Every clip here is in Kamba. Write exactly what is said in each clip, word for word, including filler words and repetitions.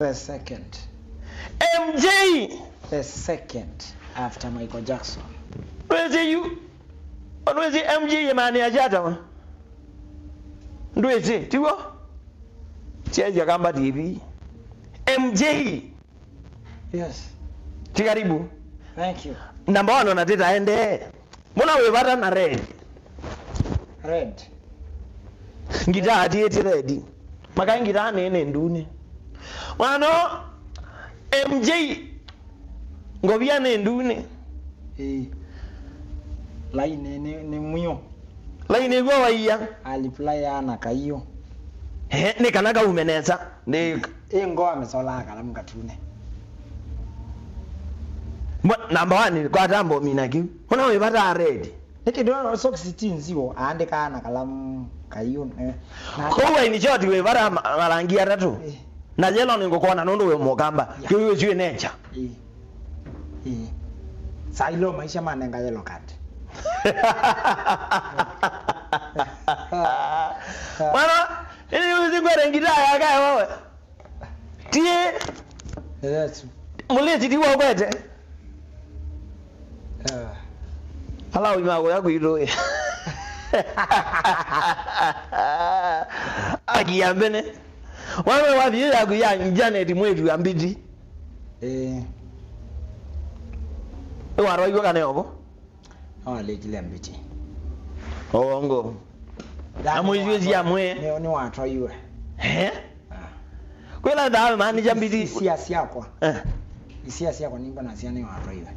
The second. M J. The second after Michael Jackson. Ndwĩsĩ yu. Ndwĩsĩ M J ĩmaanĩa kyatawa. Ndwĩsĩ, tiw'o? Syaisya Kamba T V. M J. Yes. Ti karibu. Thank you. Namba one ona titaendee. Mbona wĩ vata na red? Red. Ngitaa atiĩtye red. Makai ngitaa nene ndune. Mwana M J. Ngovia nĩ ndune. Ĩĩ. Laini nĩ, nĩ mwio. Laini ĩw'o waia. Alipulaya na kaiũ. Eh, nĩ kana kaume nesa. Nĩ ĩ ngo amesolaa kalamu katune. Mbo-, namba one, kwa tambo mina kiu. Mbona wĩ vata red? Nĩ kĩndũ socks ti nziũ, aandĩkaa na kalamu kaiũ, eh, na kũu waini short wĩ vata ma-, marangi atatũ. Eh. Na yellow nĩngũkona nũndũ wĩ mũkamba. Yeah. Kĩu wĩ nature. Eh. Eh. Saa ilo maisha manenga yellow card. Mwana, ili usikwere ngitaa ya kaya wewe. Tie. Yesu. Mũlĩsi ti wakwete. Ah. Ala ũima kũya kwitũ. Akia mbene. Wewe wathi yaku ya Janet mwĩtu ya mbiti. Eh. Nĩwarwaigua kana yovo? Awalekile mbiti. Owongo. Amwĩsye amwe. Nĩ, nĩwatwaiwe. Eh? Ah. Kwĩla ndawe maanisha mbiti. Isia syakwa. Eh. Isia syakwa nĩmbonasya nĩwatwaiwe.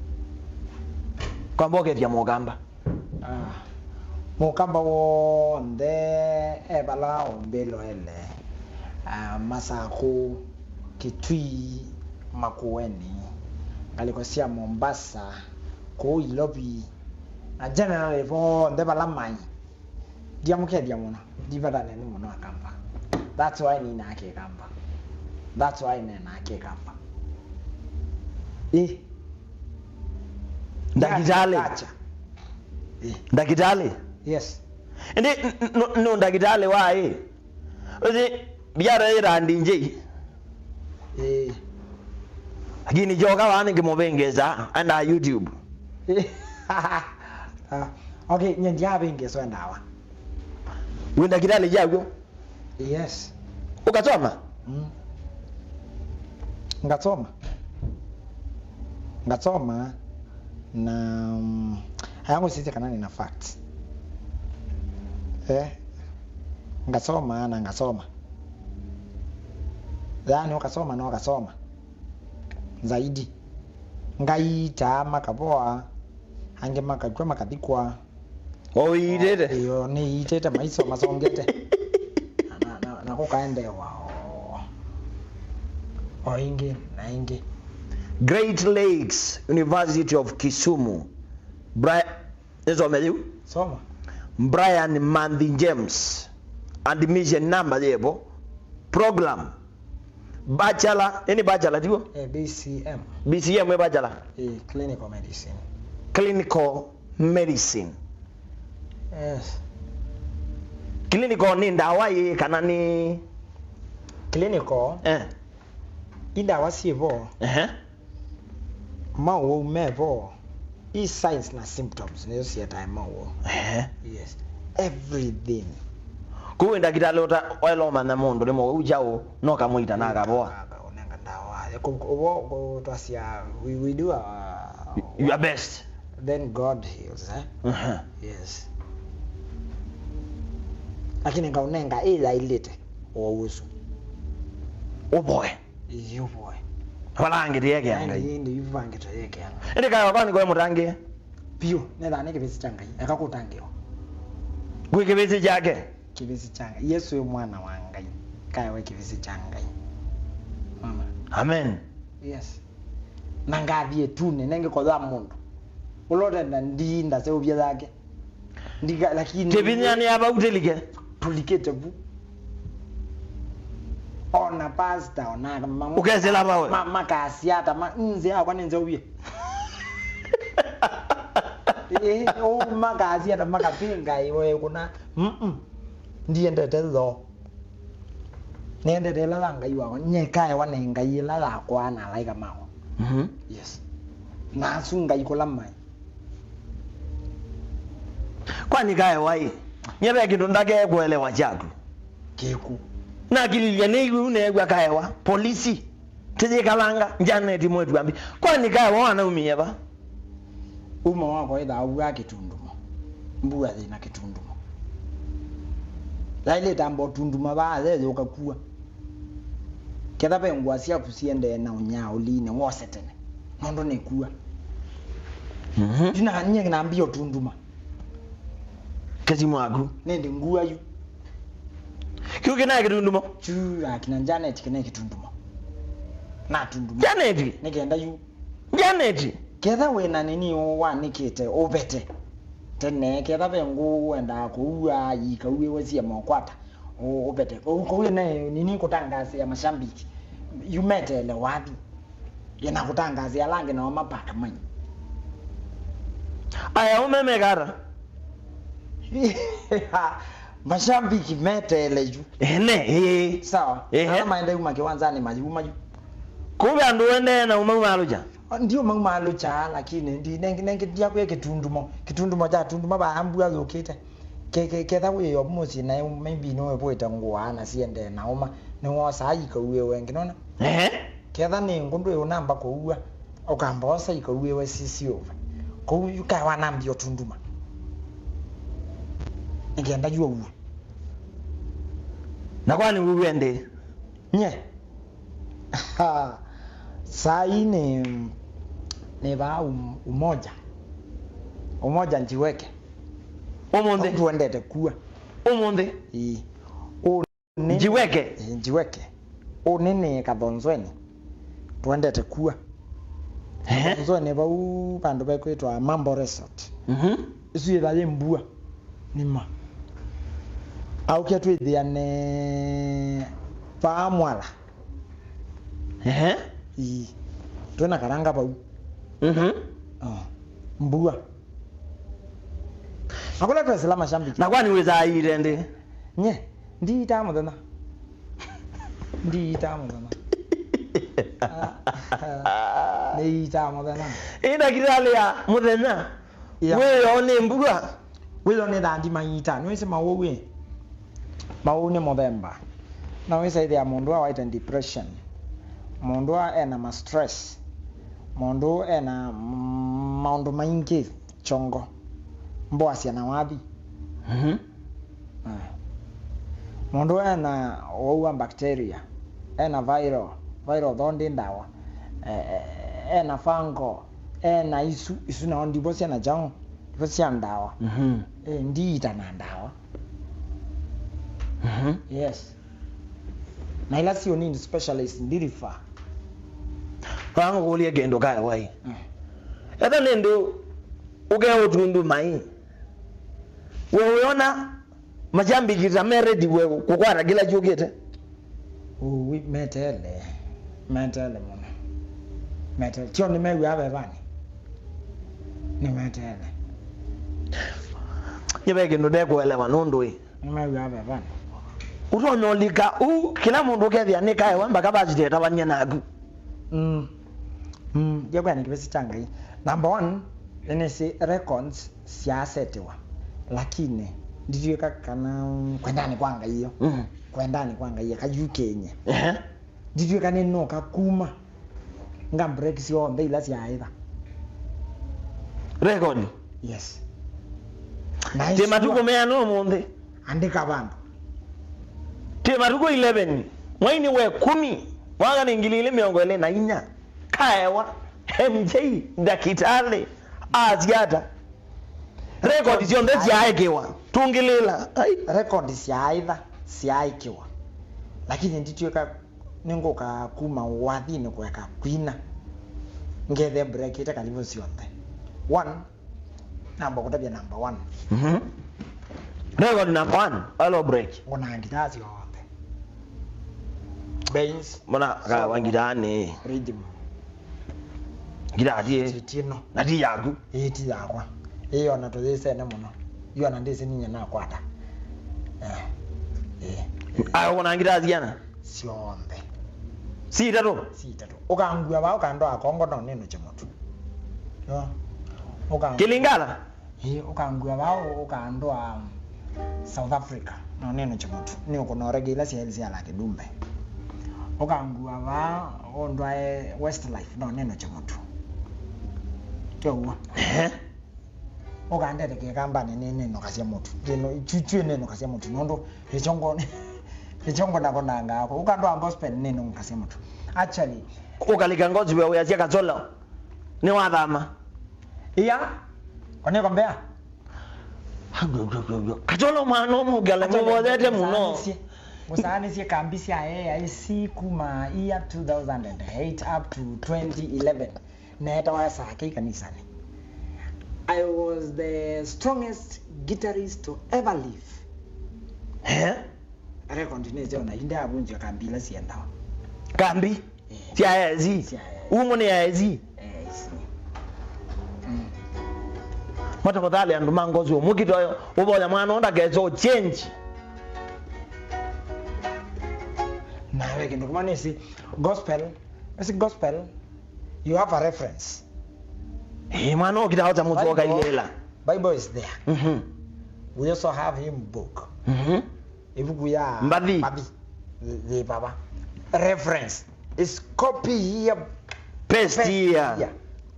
Kwamba ũkethya mũkamba. Ah. Mũkamba w'onthe e vala ũmbĩloele. Ah, Masakũ, Kitui, Makueni, ngalĩko sya Mombasa, kũu Ilovi, na generally vonthe vala mai. Ndiamũkethya mũno, ndivataneni mũno Akamba. That's why ninaa Kĩkamba. That's why nenaa Kĩkamba. Ĩ. Ndakĩtalĩ. Acha. Ĩ. Ndakĩtalĩ? Yes. Ĩndĩ n-, n-, no, no ndakĩtalĩ wa ĩ? Ũthi, biara ĩra D J. Eh. Lakini joka wana ngĩmũvĩngĩsa, enda YouTube. Eh. Ah, okay, nye ndiavĩngĩswa ndawa. Wĩ ndakĩtalĩ yaw'o? Yes. Ũkasoma? Mm. Ngasoma. Ngasoma na, mm, aya ngũsisya kana nina facts. Eh. Ngasoma na ngasoma. Yaani ũkasoma na ũkasoma. Zaidi. Ngai taa makavoa, angĩ makakw'a makathikwa. O ũiitĩte? Ĩĩ, nĩiitĩte maiso masongete. Na, na, na, na kũkaendeewa o, o ĩngĩ na ĩngĩ. Great Lakes University of Kisumu. Bri-, nĩsome yĩu? Soma. Brian Manthi James. Admission number yĩvo. Program. Bachelor, ĩĩ nĩ bachelor tiw'o? Eh, B C M. B C M ĩ bachelor? Eh, clinical medicine. Clinical medicine. Yes. Clinical nĩ ndawa ĩ kana nĩ? Clinical. Eh. I ndawa syĩ vo. Ehe. Maũwau me vo. I signs na symptoms nĩyo sietae maũwau. Ehe. Yes. Everything. Kũu wĩ ndakĩtalĩ ũta-, waĩle ũmanya mũndũ nĩ mũwau kyaũ, no kamũita na akavoa. Ũnenga ndawa. Kũ-, kũ-, ũvo, kũ-, twasya, we, we do our, your best. Then God heals, eh? Aha. Yes. Lakini ngaũnenga ĩ yaĩlĩte ũwau ũsu. Ũvoe. Ĩĩ, ũvoe. Vala angĩ tũyekea Ngai. Ĩndĩ yu vangĩ tũyekea Ngai. Ĩndĩ kayo kwani kwa mũtangĩe? Piũ, netha nĩ kĩvĩsĩ kya Ngai. Eka kũtangĩwa. Kwĩ kĩvĩsĩ kyake. Kĩvĩsĩ kya Ngai. Yesu ĩ mwana wa Ngai. Kayo wĩ kĩvĩsĩ kya Ngai. Mama. Amen. Yes. Na ngathi ĩtunĩ, nengĩ kotha mũndũ. Ũla ũtenda ndii ndaseũvya yake. Ndiga, lakini kĩvinya nĩ ava ũtĩlike. Tũlikĩte vu. Ona pastor, ona ma-, ũkesĩla vawe. Ma-, makasya ata, ma-, nzĩ yakwa nĩ nzeũvye. Ĩĩ, ũu makasya ata, makapinga ĩwe kuna. Mm-mm. Ndiendete thoo. Nĩendete ĩla ya Ngai wakwa, nye kaewa nĩ Ngai ĩla yakwa na alaĩka makwa. Mhm. Yes. Na asu Ngai kũla maĩ. Kwani kaewa ĩ? Nye ve kĩndũ ndakee kũelewa kyaku. Kĩku. Nakililya nĩ iu neew'a kaewa. Polisi. Tĩyĩkalanga, Janet Mwĩtu Ambi. Kwani kaewa wanaumie va? Uma wakwa ĩthaa ũw'aa kĩtundumo. Mbua yĩna kĩtundumo. Yaĩlĩte amba ũtunduma vaa, yeyũka kua. Ketha ve ngũa syaku siendee na ũnyaa ũlinĩ, wose tene. Nũndũ nĩ kua. Mhm. Yu na nyie nambia ũtunduma. Kĩsimũ waku. Nĩndĩ ngua yu. Kĩu kĩnae kĩtundumo? Kyu akina Janet kĩnae kĩtundumo. Natunduma. Janet? Nĩkenda yu. Janet! Ketha wĩ na nini ũwanĩkĩte ũvete tene, ketha ve ngũũ wendaa kũua, yĩkauĩwe sie mokwata, ũ-, ũvete. Kũu, kũu ĩna nini kũtangaasĩa mashambiki. Yu meteele wathi. Ĩna kũtangaasĩa ala angĩ nao mapaka mai. Aya, ũmeme kata. Mashambiki meteele yu. Ene, ĩĩ. Sawa. Ehe. Ala maende uma kĩwanzanĩ mayuma yu. Kũu ve andũ ũendee na ũmau malũkya? Ndiũmau malũkya, lakini ndi, nengi, nengi, ndiakwĩa kĩtundumo. Kĩtundumo kya tunduma vaa mbua yũkĩte. Ke, ke, ketha wĩ o mũsyĩ naĩ, maybe nĩwĩvũĩte ngũa na siendee na ũma, nĩwosaa ikauĩwe, nginona? Ehe. Ketha nĩ ngũndũ ĩ ũnamba kũua, ũkamba osa ikauĩwe sisiũva. Kũu yu kae wanambia ũtunduma. Nĩkenda yu ũue. Na kwani ũue ndĩ? Nye. Saa hii ni, ni vaa um-, umoja. Umoja njiweke. Ũmũnthĩ? Au tuendete kua. Ũmũnthĩ? Ĩĩ. Ũ nĩ, njiweke? Ĩĩ, njiweke. Ũ nĩ, nĩ Kathonzweni. Tuendete kua. Ehe. Kathonzweni vau vandũ vekwĩtwa Mambo Resort. Mhm. Isu yĩtha yĩ mbua. Nima. Aũkya twĩthĩane vaa mwala. Ehe. Ii. Twĩ na karanga vau. Mhm. Oh. Mbua. Akũla twesĩla mashambiki. Na kwani wĩsaa iite ndĩ? Nye, ndiitaa mũthenya. Ndiitaa mũthenya. Ah, ah, nĩitaa mũthenya. Ĩ ndakĩtalĩ ya mũthenya. Yeah. Wĩoo nĩ mbua. Wĩoo nĩ thandi maita. Nĩwĩsĩ maũũ ĩ? Maũũ nĩ mũthemba. No wĩsa ĩthĩa mũndũ awaĩte depression. Mũndũ a ena ma stress. Mũndũ ena, mm, maũndũ maingĩ kyongo. Mboasya na wathi. Mhm. Ah. Mũndũ ena ũwau wa bacteria. Ena viral. Viral tho ndĩ ndawa. Eh, eh, ena fungal. Ena isu, isu nao ndivo syana kyaũ. Ndivo sya ndawa. Mhm. Eh, ndiita na ndawa. Mhm. Yes. Na ila sio need specialist ndi refer. Vaa ngũkũlye kĩndũ kae wai. Mm. Etha nĩndũ ũke ũtunduma ĩ. We ũyona mashambiki ta me ready we kũkwata kĩla kyũkĩte? Ũĩ, meteele. Meteele mũno. Meteele. Tyo nĩmew'aa vevanĩ? Nĩmeteele. Nye ve kĩndũ ndekũelewa nũndũ ĩ. Nĩmew'aa vevanĩ? Ũtonya ũlika ũu, kĩla mũndũ ũkethĩa nĩ kaewa mpaka vasit etavany'a naku. Mm. Mm. Ndyakwa nĩ kĩvesi kya Ngai. Number one, nĩnĩsĩ records syaasetiwa. Lakini, nditw'ĩka kana kwendanĩ kwa Ngai ĩyo. Mm. Kwendanĩ kwa Ngai, eka yu kĩnyie. Ehe. Nditw'ĩka nĩnũka kuma nga break syonthe ila syaaĩtha. Record? Yes. Na ti matukũ meana ũmũnthĩ? Andĩka vandũ. Ti matukũ eleven, mweinĩ wa ĩkũmi, mwaka nĩ ngili ilĩ mĩongo ĩlĩ na inya, kaewa M J ndakĩtalĩ asya ata? Record syonthe syaaĩkĩwa. Tũngĩlĩla. Ai. Record syaaĩtha, syaaĩkĩwa. Lakini nditw'ĩka nĩngũka kuma wathinĩ kũeka kwina. Ngethe break ĩte kalivu syonthe. One, namba kũtavya number one. Mhm. Record number one, hello break. Ngũna ngitaa syonthe. Bass, mona ka solo, wa ngitaa nĩ rhythm. Ngitaa ti, ti ĩno. Na ti yaku. Ĩĩ, ti yakwa. Ĩĩ, ona tũyĩsene mũno. Yu ona ndĩsĩ ninyie nakwata. Eh. Ĩĩ. Aya, ũkũna ngitaa siana? syonthe. Si itatũ? Si itatũ. Ũkangua vaa, ũkandwaa Kongo, no nĩnũkye mũtu. Yo. Ũkangua. Kĩlingala? Ĩĩ, ũkangua vaa, ũkandwaa South Africa, no nĩnũkye mũtu. Nĩũkũna oregi ila syaĩlĩ sya la kĩdumbe. Ũkangua vaa, ũndwae Westlife, no nĩnũkye mũtu. Kyo ũw'o. Ehe. Ũkandete kĩkambanĩ nĩ nĩnũkasya mũtu. Kĩno, chu-, chu nĩnũkasya mũtu. Nũndũ, ĩkyongo, ĩkyongo nakonanga ako. Ũkandwaa gospel nĩnũkasya mũtu. Actually. Ũkalika gospel wĩasya Kasolo. Nĩwathama. Ia, koneko mbea. Katolo mwana ũmũkale mũvoyete mũno. Mũsaanĩsye kambi sya A I C kuma year two thousand and eight up to twenty eleven. Neetawa Sake ikanisani. I was the strongest guitarist to ever live. Eh? Record nĩ syo na inde avunzya kambi ila siendawa. Kambi? Eh. Sya A I C? Sya A I C. Umo nĩ A I C. Eh, isi. Mm. Matakothale andũ ma ngozi ũmũkita ũyo, ũvoya mwana ũndakesa change. Nawe kĩndũ kĩmwe nĩsĩ gospel, ĩsĩ gospel, you have a reference. Eh, mwana ũkita ota mũtu Bible, ũkailĩla. Bible is there. Mhm. We also have hymn book. Mhm. Ĩvuku ya Mbathi. Mbathi. Yĩ, yĩ vava. Reference is copy here, paste here.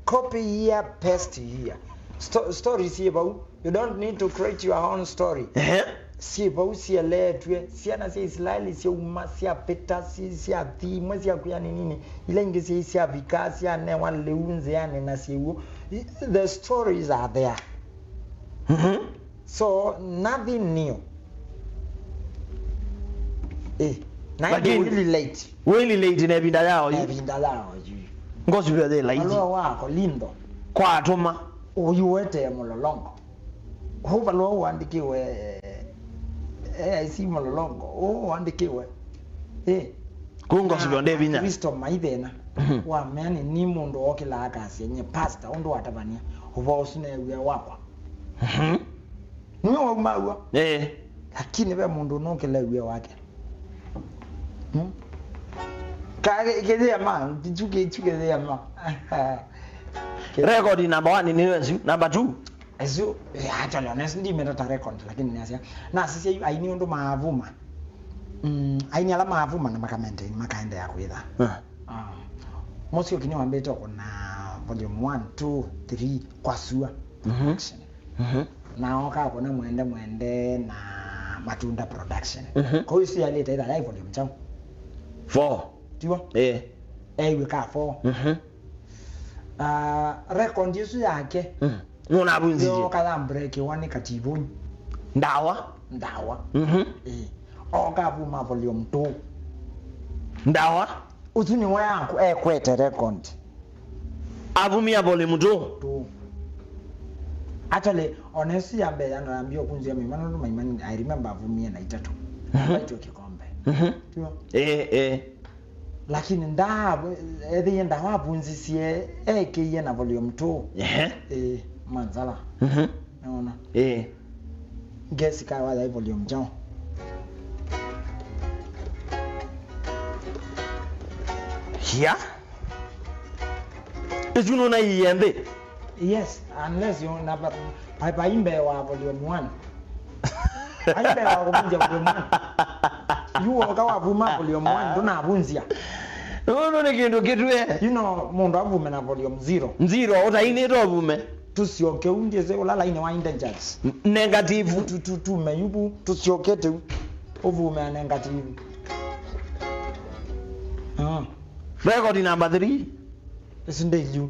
Copy here, paste here. Sto-, stories yĩ vau. You don't need to create your own story. Ehe. Syĩ vau sieleetw'e. Syana sya Isilaeli syauma, syapĩta, si-, syathi, imwe syakwĩa nĩ nini, ila ingĩ syai syavika, syanewa lĩu nzĩanĩ na syĩw'o. I-, the stories are there. Mhm. So, nothing new. Eh, na lakini, ĩndĩ ũili late. Ũili late na ĩvinda yao yu. Na ĩvinda yao yu. Ngosi vyo thĩ laiti. Valũa wa Korintho. Kwa atũma. Ũyu wetee mũlolongo. Ũu valũa ũandĩkĩwe, eh, A I C mũlolongo. Ũu ũandĩkĩwe. Eh. Kũu ngosi vyo ndĩ vinya. Kristo maithĩna. Mhm. Wamea nĩ ni mũndũ okĩla akasya nye pastor ũndũ watavania. Ũvoo ũsu neew'e wakwa. Mhm. Nĩwe wauma w'o. Eh. Lakini ve mũndũ ũnũkĩla w'o wake. Hmm? Ka kĩthĩa ma, kichu kichu kĩthĩa ma. Record number one nĩ ĩsu, number two. Ĩsu, eh, actually, honest, ndimenda ta record, lakini nĩasya. Nasisya yu aini ũndũ mavuma. Mm, aini ala mavuma na makamaintain makaendelea kwĩtha. Ah. Ah. Mũsyoki nĩwambĩte kũna volume one, two, three, kwa sua. Mhm. Action. Mhm. Na oka kũna Mwende Mwende na Matunda Production. Mhm. Kũu ĩsu yalĩte ĩtha yai volume kyaũ? Four. Tiw'o? Eh. Eiw'ĩka four. Mhm. Ah, record ĩsu yake. Mhm. Nũnavunzisye. Yoka ya breakiwa nĩ Kativunyi. Ndawa. Ndawa. Mhm. Eh. Oka vuma volume two. Ndawa. Ũsu nĩwe aku ekwete record. Avumia volume two. Two. Actually, ona ĩsu ya mbee yanayambia ũkunzia maima nũndũ maima, I remember avumie na itatũ. Mhm. Vaitwe kĩkombe. Mhm. Tiw'o? Eh, eh. Lakini nda, ethĩie ndawavunzisye ekĩie na volume two. Ehe. Eh, manzala. Mhm. Nĩwona? Eh. Ngesi kawa ya volume kyaũ? Yeah. Ĩsu nũnaiie nthĩ? Yes, unless you na pa, pa, pa imbe wa volume one. Ai mbee wa kũvunzya volume one. Yu woka wavuma volume one, ndũnavunzya. Nũndũ nĩ kĩndũ kĩtw'e. You know, mũndũ avume na volume zero. Zero, ũtainĩte ũvume. Tũsyoke ũndyĩsĩ ũla laini wa integers. N-, negative. Tu, tu, tume yu vu, tũsyoke tĩu. Ũvume na negative. Ah. Record number three. Ĩsu ndĩ yu.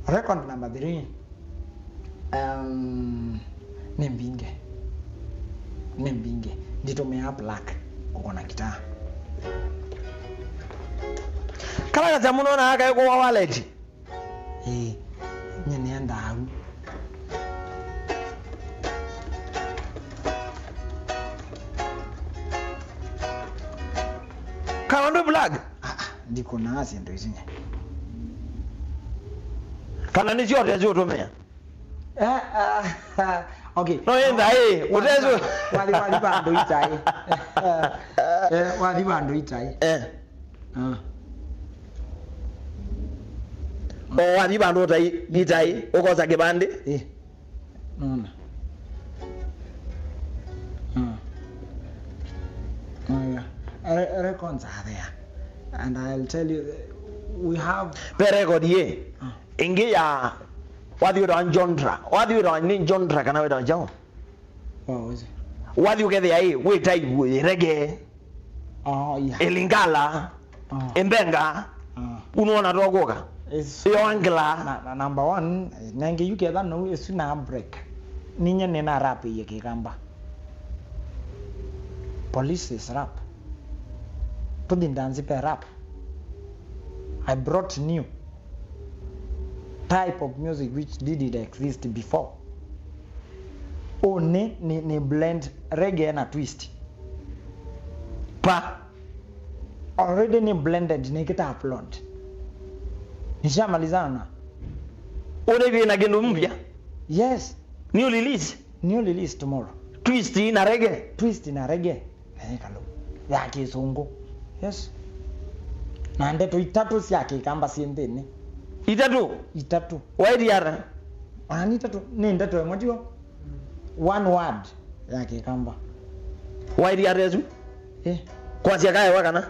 Record number three. Um, nĩ mbinge. Nĩ mbinge. Nditũmĩaa black kũkũna kitaa. Kala kasya mũno na akaĩ kũwa wallet. Ĩĩ, nyie nĩendaa au. Kana ndwĩ black? Ah, ah, ndikũnaa syĩndũ isu nye. Kana nĩsyo ũtesĩ ũtũmĩa? Eh, ah, ah, okay. No, enda, eh, ũtesĩ. Wathi, wathi, wathi vandũ itaĩ. Eh, wathi vandũ itai. Eh. Ah. O wathi vandũ ũtai, itai, ũkosa kĩvandĩ. Eh. Nona. Ah. Oh, yeah. Re-, records are there. And I'll tell you, we have. Ve record yĩ. Ah. Ĩngĩ ya wathi wĩtawa Jondra. Wathi wĩtawa nĩ Jondra kana wĩtawa Jao? Wathi ũkethĩa ĩ, wĩ type ĩ, reggae, oh, yeah, ĩ Lingala, oh, ĩ Mbenga, oh, unona tokũka. Ĩyo angela. Na, na number one, nenge yu ketha no ĩsu na break. Ninye nĩna rap ĩye Kĩkamba. Police is rap. Tũthi ndanzi pe rap. I brought new type of music which didn't exist before. Ũnĩ nĩ, nĩ blend reggae na twist. Pa. Already nĩ blended, nĩ kita upload. Nishamalizana. Ũnĩ vĩ na kĩndũ mpya? Yes. New release? New release tomorrow. Twist na reggae? Twist na reggae. Na yĩ kalũ ya kĩsũngũ. Yes. Na ndeto itatũ sya Kĩkamba syĩ nthĩnĩ. Itatũ? Itatũ. Wairiara? Ona nĩ itatũ, nĩ ndeto ĩmwe tiyo. One word ya Kĩkamba. Wairiara ĩsu? Eh. Kwasya kaewa kana?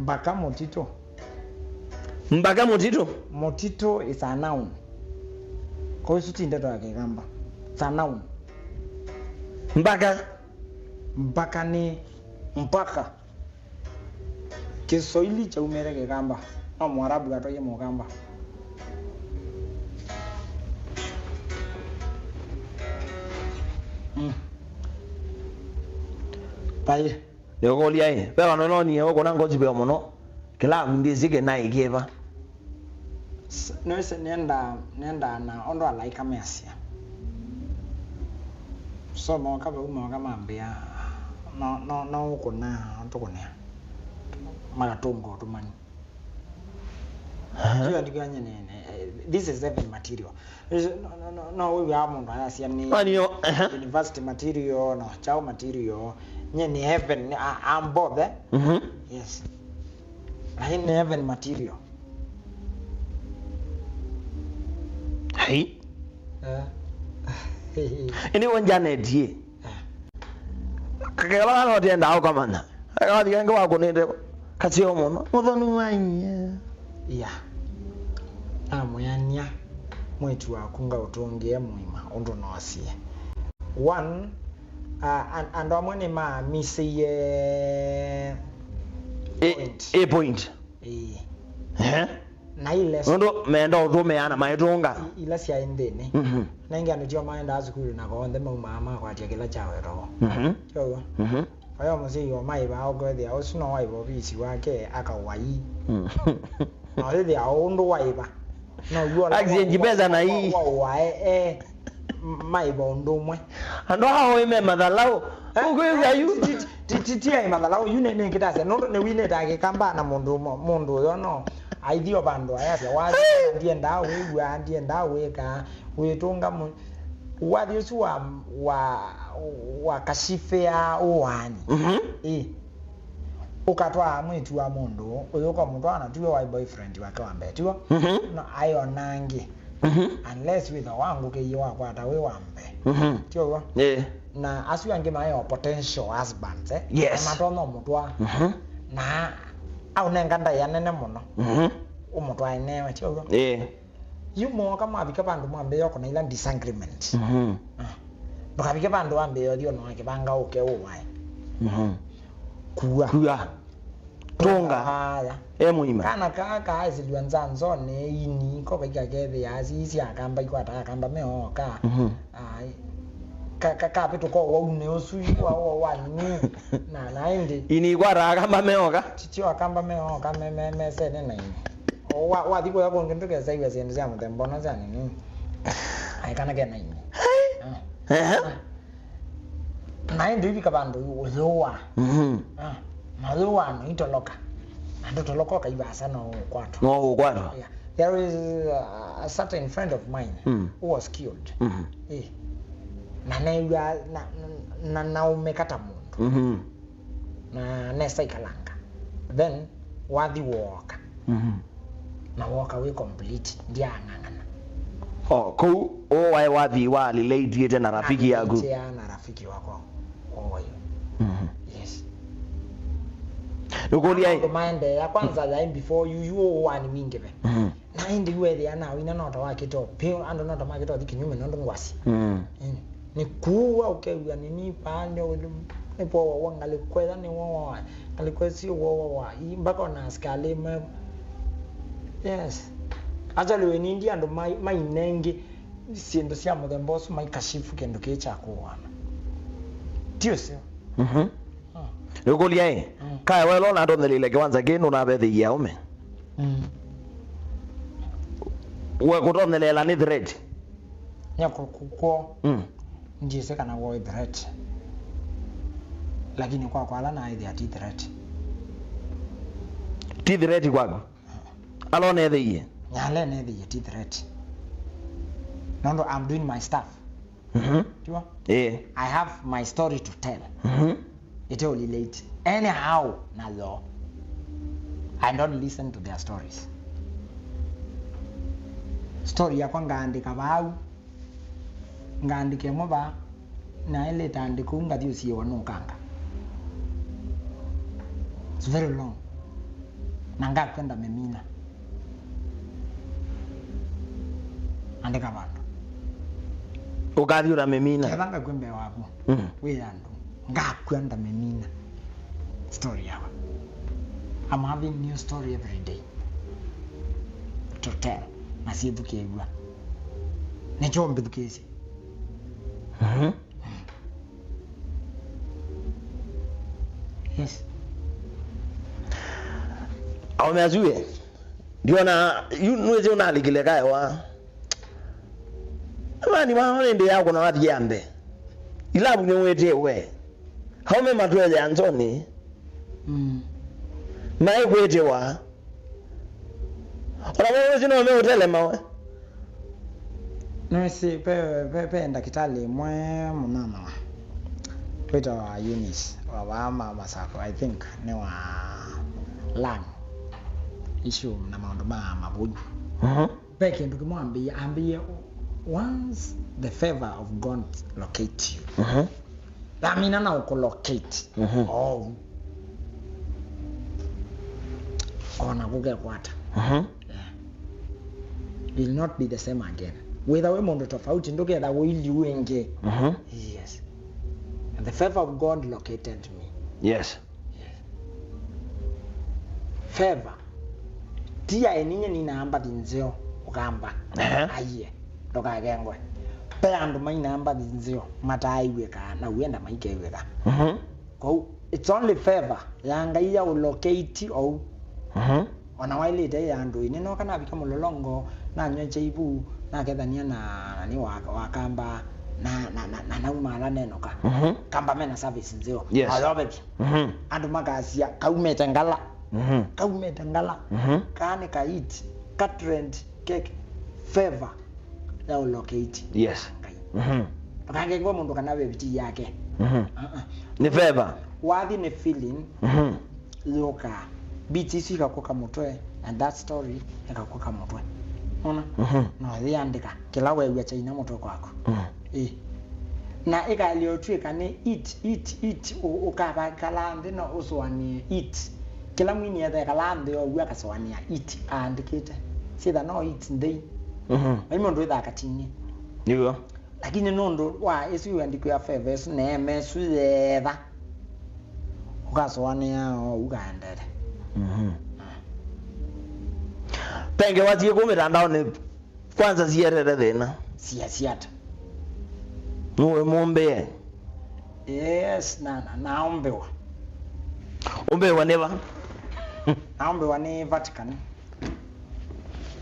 Mbaka mũtitũ. Mbaka mũtitũ? Mũtitũ is a noun. Kwa ĩsu ti ndeto ya Kĩkamba. It's a noun. Mbaka? Mbaka nĩ mpaka. Kĩswahili kyaumĩte Kĩkamba. No Mwarabu atwaie Mũkamba. Mm. Vai. Nĩũkũlya ĩ, ve vandũ nonie ũkũna gospel mũno, kĩlavu ndĩsĩ kĩnaĩ kĩva? S-, nĩwĩsĩ nĩendaa, nĩendaa na ũndũ alaĩka measya. So mooka vau, mooka mambĩa, no, no, no ũkũna, tũkũnĩa. Magatũnga ũtũmani. Aha. Sio, ndikwanya nene, eh, this is heaven material. No, no, no, no, wĩw'aa mũndũ ayasya nĩ, aha, university material, no, chao material. Nye nĩ heaven, I, I'm both, eh? Mhm. Yes. Lakini nĩ heaven material. Hai. Eh. Ĩndĩ we Janet, ĩ? Eh. Kakela kana ũtenda ũkamanya. Akathi kangi wakũnĩte kaseo mũno. Mũthoni wa inya. Ya. Namwĩanĩa mwĩĩtu waku ngaũtũngĩe mũima ũndũ noosie. One, uh, an-, andũ amwe nĩmamisĩie ĩ, point. Ĩ point. Ĩĩ. Ehe. Na ile nũndũ meenda ũtũmĩa na maĩtũnga. I-, ila syaĩ nthĩnĩ. Mhm. Na ĩngĩ andũ tio maendaa sukulu na onthe maumaa makwatya kĩla kyawetwa vo. Mhm. Tyo w'o? Mhm. Oyo mũsyai o maĩva ũkethĩa ũsu no waĩva ovisi wake akaũwai. Mm. Na ũyĩthĩa o ũndũ waĩva. No yu ola accident wa-, pesa na wa-, hii. Wa-, waũae, eh, m-, maĩva ũndũ ũmwe. Andũ aa oĩ me mathalaũ. Eh, ũkwĩw'a yu? Ti, ti, ti, ti, ti aĩ mathalaũ, yu nĩ, nĩ kĩtasya, nũndũ nĩwinĩtaa Kĩkamba na mũndũ ũmwe, mũndũ ũyo no. Aithi o vandũ ayasya, wathi, ndiendaa wĩw'a, ndiendaa wĩka, wĩtũnga mũ-, wathi ũsu wa, wa, wa kashifea ũwaani. Mhm. Ĩ. Ũkatwaa mwĩĩtu wa mũndũ, ũyũ ũkamũtwaa na tiwe waĩ boyfriend wake wa mbee, tiw'o? Mhm. No, aĩ o na angĩ. Mhm. Unless wĩthwa wangũkĩie wakwata wĩ wa mbee. Mhm. Ti ũw'o? Ĩĩ. Na asu angĩ maĩ o potential husbands, eh? Yes. Na matonya ũmũtwaa. Mhm. Na aũnenga ndaĩa nene mũno. Mhm. Ũmũtwae newe, ti ũw'o? Ĩĩ. Yu mooka mwavika vandũ mwambĩĩa ũkũna ila disagreement. Mhm. Ah. Ndũkavike vandũ wambĩĩa ũthi ona kĩvanga ũke ũwae. Mhm. Kua. Kua. Tũnga. Aya. E mũima. Kana kaa kaaĩsĩlw'a nzanzonĩ ini, ko kaika kethĩa asisi akamba ikwataa akamba meoka. Mhm. Ai. Ka, ka, kapĩtũka ũwaunĩ ũsu, iwa, wa, wa, nini. Na, na ĩndĩ. Ini ikwataa akamba meoka. Titio akamba meoka, me, me, mesene na ini. O, wa, wathi kũya kũngĩ ndũkesaiw'a syĩndũ sya mũthemba ũno sya nini. Ai, kana kena ini. Ah. Ehe. Ah. Na ĩndĩ ivika vandũ ũyũwa. Mhm. Ah, na ũyũwa no itoloka. Na ndũtoloka ũkaivasa no ũkwatwa. No ũkwatwa. Yeah. There is a, a certain friend of mine, mm, who was killed. Mhm. Eh. Na new'a na, na, na naũmĩka ta mũndũ. Mhm. na nesa ikalanga. Then wathi wooka. Mhm. Na woka wĩ complete, ndyaang'ang'ana. Oh, kũu ũũ waĩ wathi wa relate-ĩte na rafiki yaku? Nalĩlĩtĩa na rafiki wakwa ũũ. Mhm. Yes. Nũkũlya ĩ? Maũndũ maendeea, kwanza yaĩ before you, you ũũ wani mingĩve. Mhm. Na ĩndĩ yu ethĩa na wina nota wakĩte ũpeo, andũ nota makĩte ũthi kĩnyume nũndũ ngwasi. Mm. Mm. Nĩ kuwa ũkew'a nini pande nĩ powa wa ngalĩko ĩla nĩ wowa wa ngalĩko ĩsu wowa wa ii mpaka ona asikalĩ me. Yes. Actually we nindi andũ mai mainengi syĩndũ sya mũthemba ũsu maikashifu kĩndũ kĩĩ kya kũwana. Ti ũseo? Mhm. Mm. Nĩũkũlya ĩ? Mm. Kae welo natonyeleile kĩwanza kĩĩ nũnavethĩie aũme? Mm. We kũtonyelela nĩ threat? Nya kũ- kũ- kwoo. Mm. Ndyĩsĩ kana woo ĩ threat. Lakini kwa kwala naĩthĩa ti threat. Ti threat kwaku? Ala ũnethĩie? Nyale nethĩie ti threat. Nũndũ I'm doing my stuff. Mhm. Tiwa? Eh. I have my story to tell. Mhm. Ĩte ũlilate anyhow nayo. I don't listen to their stories. Story yakwa ngaandĩka vau, ngaandĩka ĩmwe vaa, na ĩlĩ ĩtandĩko ũu ngathi ũsiĩwa nũkanga. It's very long. Na ngakwenda mĩmina. Andĩka vandũ. Ũkathi ũna mĩmina. Ketha ngakw'a mbee waku. Mm. Wĩ andũ. Ngakw'a ndamĩmina story yawa. I'm having new story every day to tell. Na syĩthukĩĩw'a. Nĩkyo mbĩthukĩĩsye. Mhm. Yes. Aũme asu ĩ, ndiona yu nũĩsĩ ũnalikile kaewa. Amani mama nĩndĩ yakũna wathi ya mbee. Ilavu nĩwĩtĩwe. Aũme matwele anzoni. Mm. Maĩ kwĩtĩwa. Ona wewe sino ume ũtelema we. Nĩwĩsĩ ve, ve, ve ndakĩtalĩ ĩmwe mũnana wa wĩtawa Eunice wa vaa ma Masako, I think nĩ wa lung issue na maũndũ ma mavũi. Mhm. Ve kĩndũ kĩmwe ambĩie, ambĩie, once the favor of God locate you, mhm, yamina na ũkũlocate, mhm, oou, ona kũkekwata. Mhm. Yeah. You will not be the same again. Wĩtha wĩ mũndũ tofauti, ndũketha ũiliu ĩngĩ. Mhm. Yes. And the favor of God located me. Yes. Yes. Favor. Ti ya ĩninye nina mbathi nzeo ũkamba. Ehe. Aiye. Ndũkakengwe. Pe andũ maina mbathi nzeo mataaĩw'ĩkaa na uenda maikew'ĩka. Mhm. Kwoou, it's only favor ya Ngai ya ũlocate ou. Mhm. Ona wailĩte ya andũ ĩnĩ noka navika Mũlolongo, nanyw'a kyaivu, nakethania na nani wa, wa kamba, na, na, na, na nauma ala nenũka. Mhm. Kamba mena service nzeo. Yes. Ayovethya. Mhm. Andũ makasya, "Kaumĩte Ngala." Mhm. Kaumĩte Ngala. Mhm. Kaa nĩ ka it, ka trend, keke. Favor ya ũlocate. Yes. Ngai. Mhm. Ndũkangengwe mũndũ kana we vitii yake. Mhm. Uh-uh. Nĩ favor. Wathi nĩ feeling. Mhm. Yũkaa. Beats isu ikakũka mũtwe, and that story ĩkakũka mũtwe. Ona? Mhm. No yĩandĩka kĩla weew'a kyaina mũtwe kwaku. Mhm. Ĩ. Na ĩkalĩotw'ĩka nĩ it, it, it, ũ- ũkavakala nthĩ na ũsũanĩe it. Kĩla mwini etha ekala nthĩ owu akasũanĩa it aandĩkĩte. Syĩtha no it nthei. Mhm. Vai mũndũ wĩthaa katinĩ. Nĩw'o. Lakini nũndũ wa ĩsu ĩandĩko ya favor ĩsu neema ĩsu yeetha, ũkasũanĩa oou kaendete. Mhm. Penge watie kũ mĩtandaonĩ. Kwanza sietete thĩna. Siasi ata? Nũĩ mũmbĩe? Yes, na, na, naũmbĩwa. Ũmbĩwa nĩ va? Naũmbĩwa nĩ Vatican.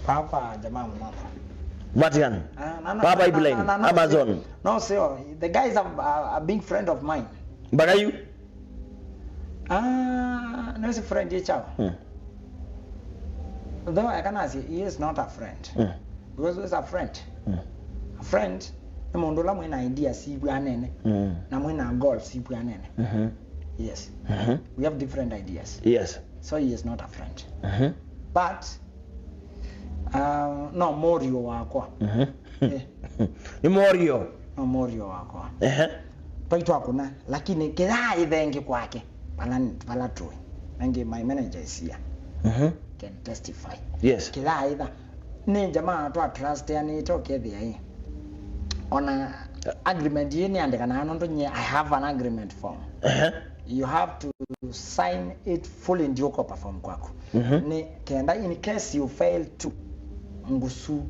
Vaa kwa jamaa mũnana. Vatican? Ah, na, na, vaa na, pipeline, na, na, na, Amazon. No, sio. The guy is a, a, a big friend of mine. Mpaka yu? Ah, nĩwĩsĩ friend ĩ kyaũ? Hmm. Though I can say he is not a friend. Hmm. Because he's a friend. Hmm. A friend nĩ mũndũ ũla mwĩna ideas sivw'anene. Hmm. Na mwĩna goals sivw'anene. Mhm. ideas. Mhm. We have different ideas. Yes. So he is not a friend. Mhm. But, uh, no mũriũ wakwa. Mhm. Eh. Nĩ mũriũ. No mũriũ wakwa. Ehe. Twaitwa kuna, lakini kĩyaa ithengi kwake, vala, vala tũĩ. Nangi my manager is here. Mhm. Can testify. Yes. Kĩyaa itha. Nĩ jamaa twa trust ya nĩ to kethia ĩ. Ona agreement yĩ nĩ andĩkana nũndũ nye, I have an agreement form. Ehe. You have to sign it fully ndio ũko perform kwaku. Mhm. Nĩ kenda in case you fail to ngusu.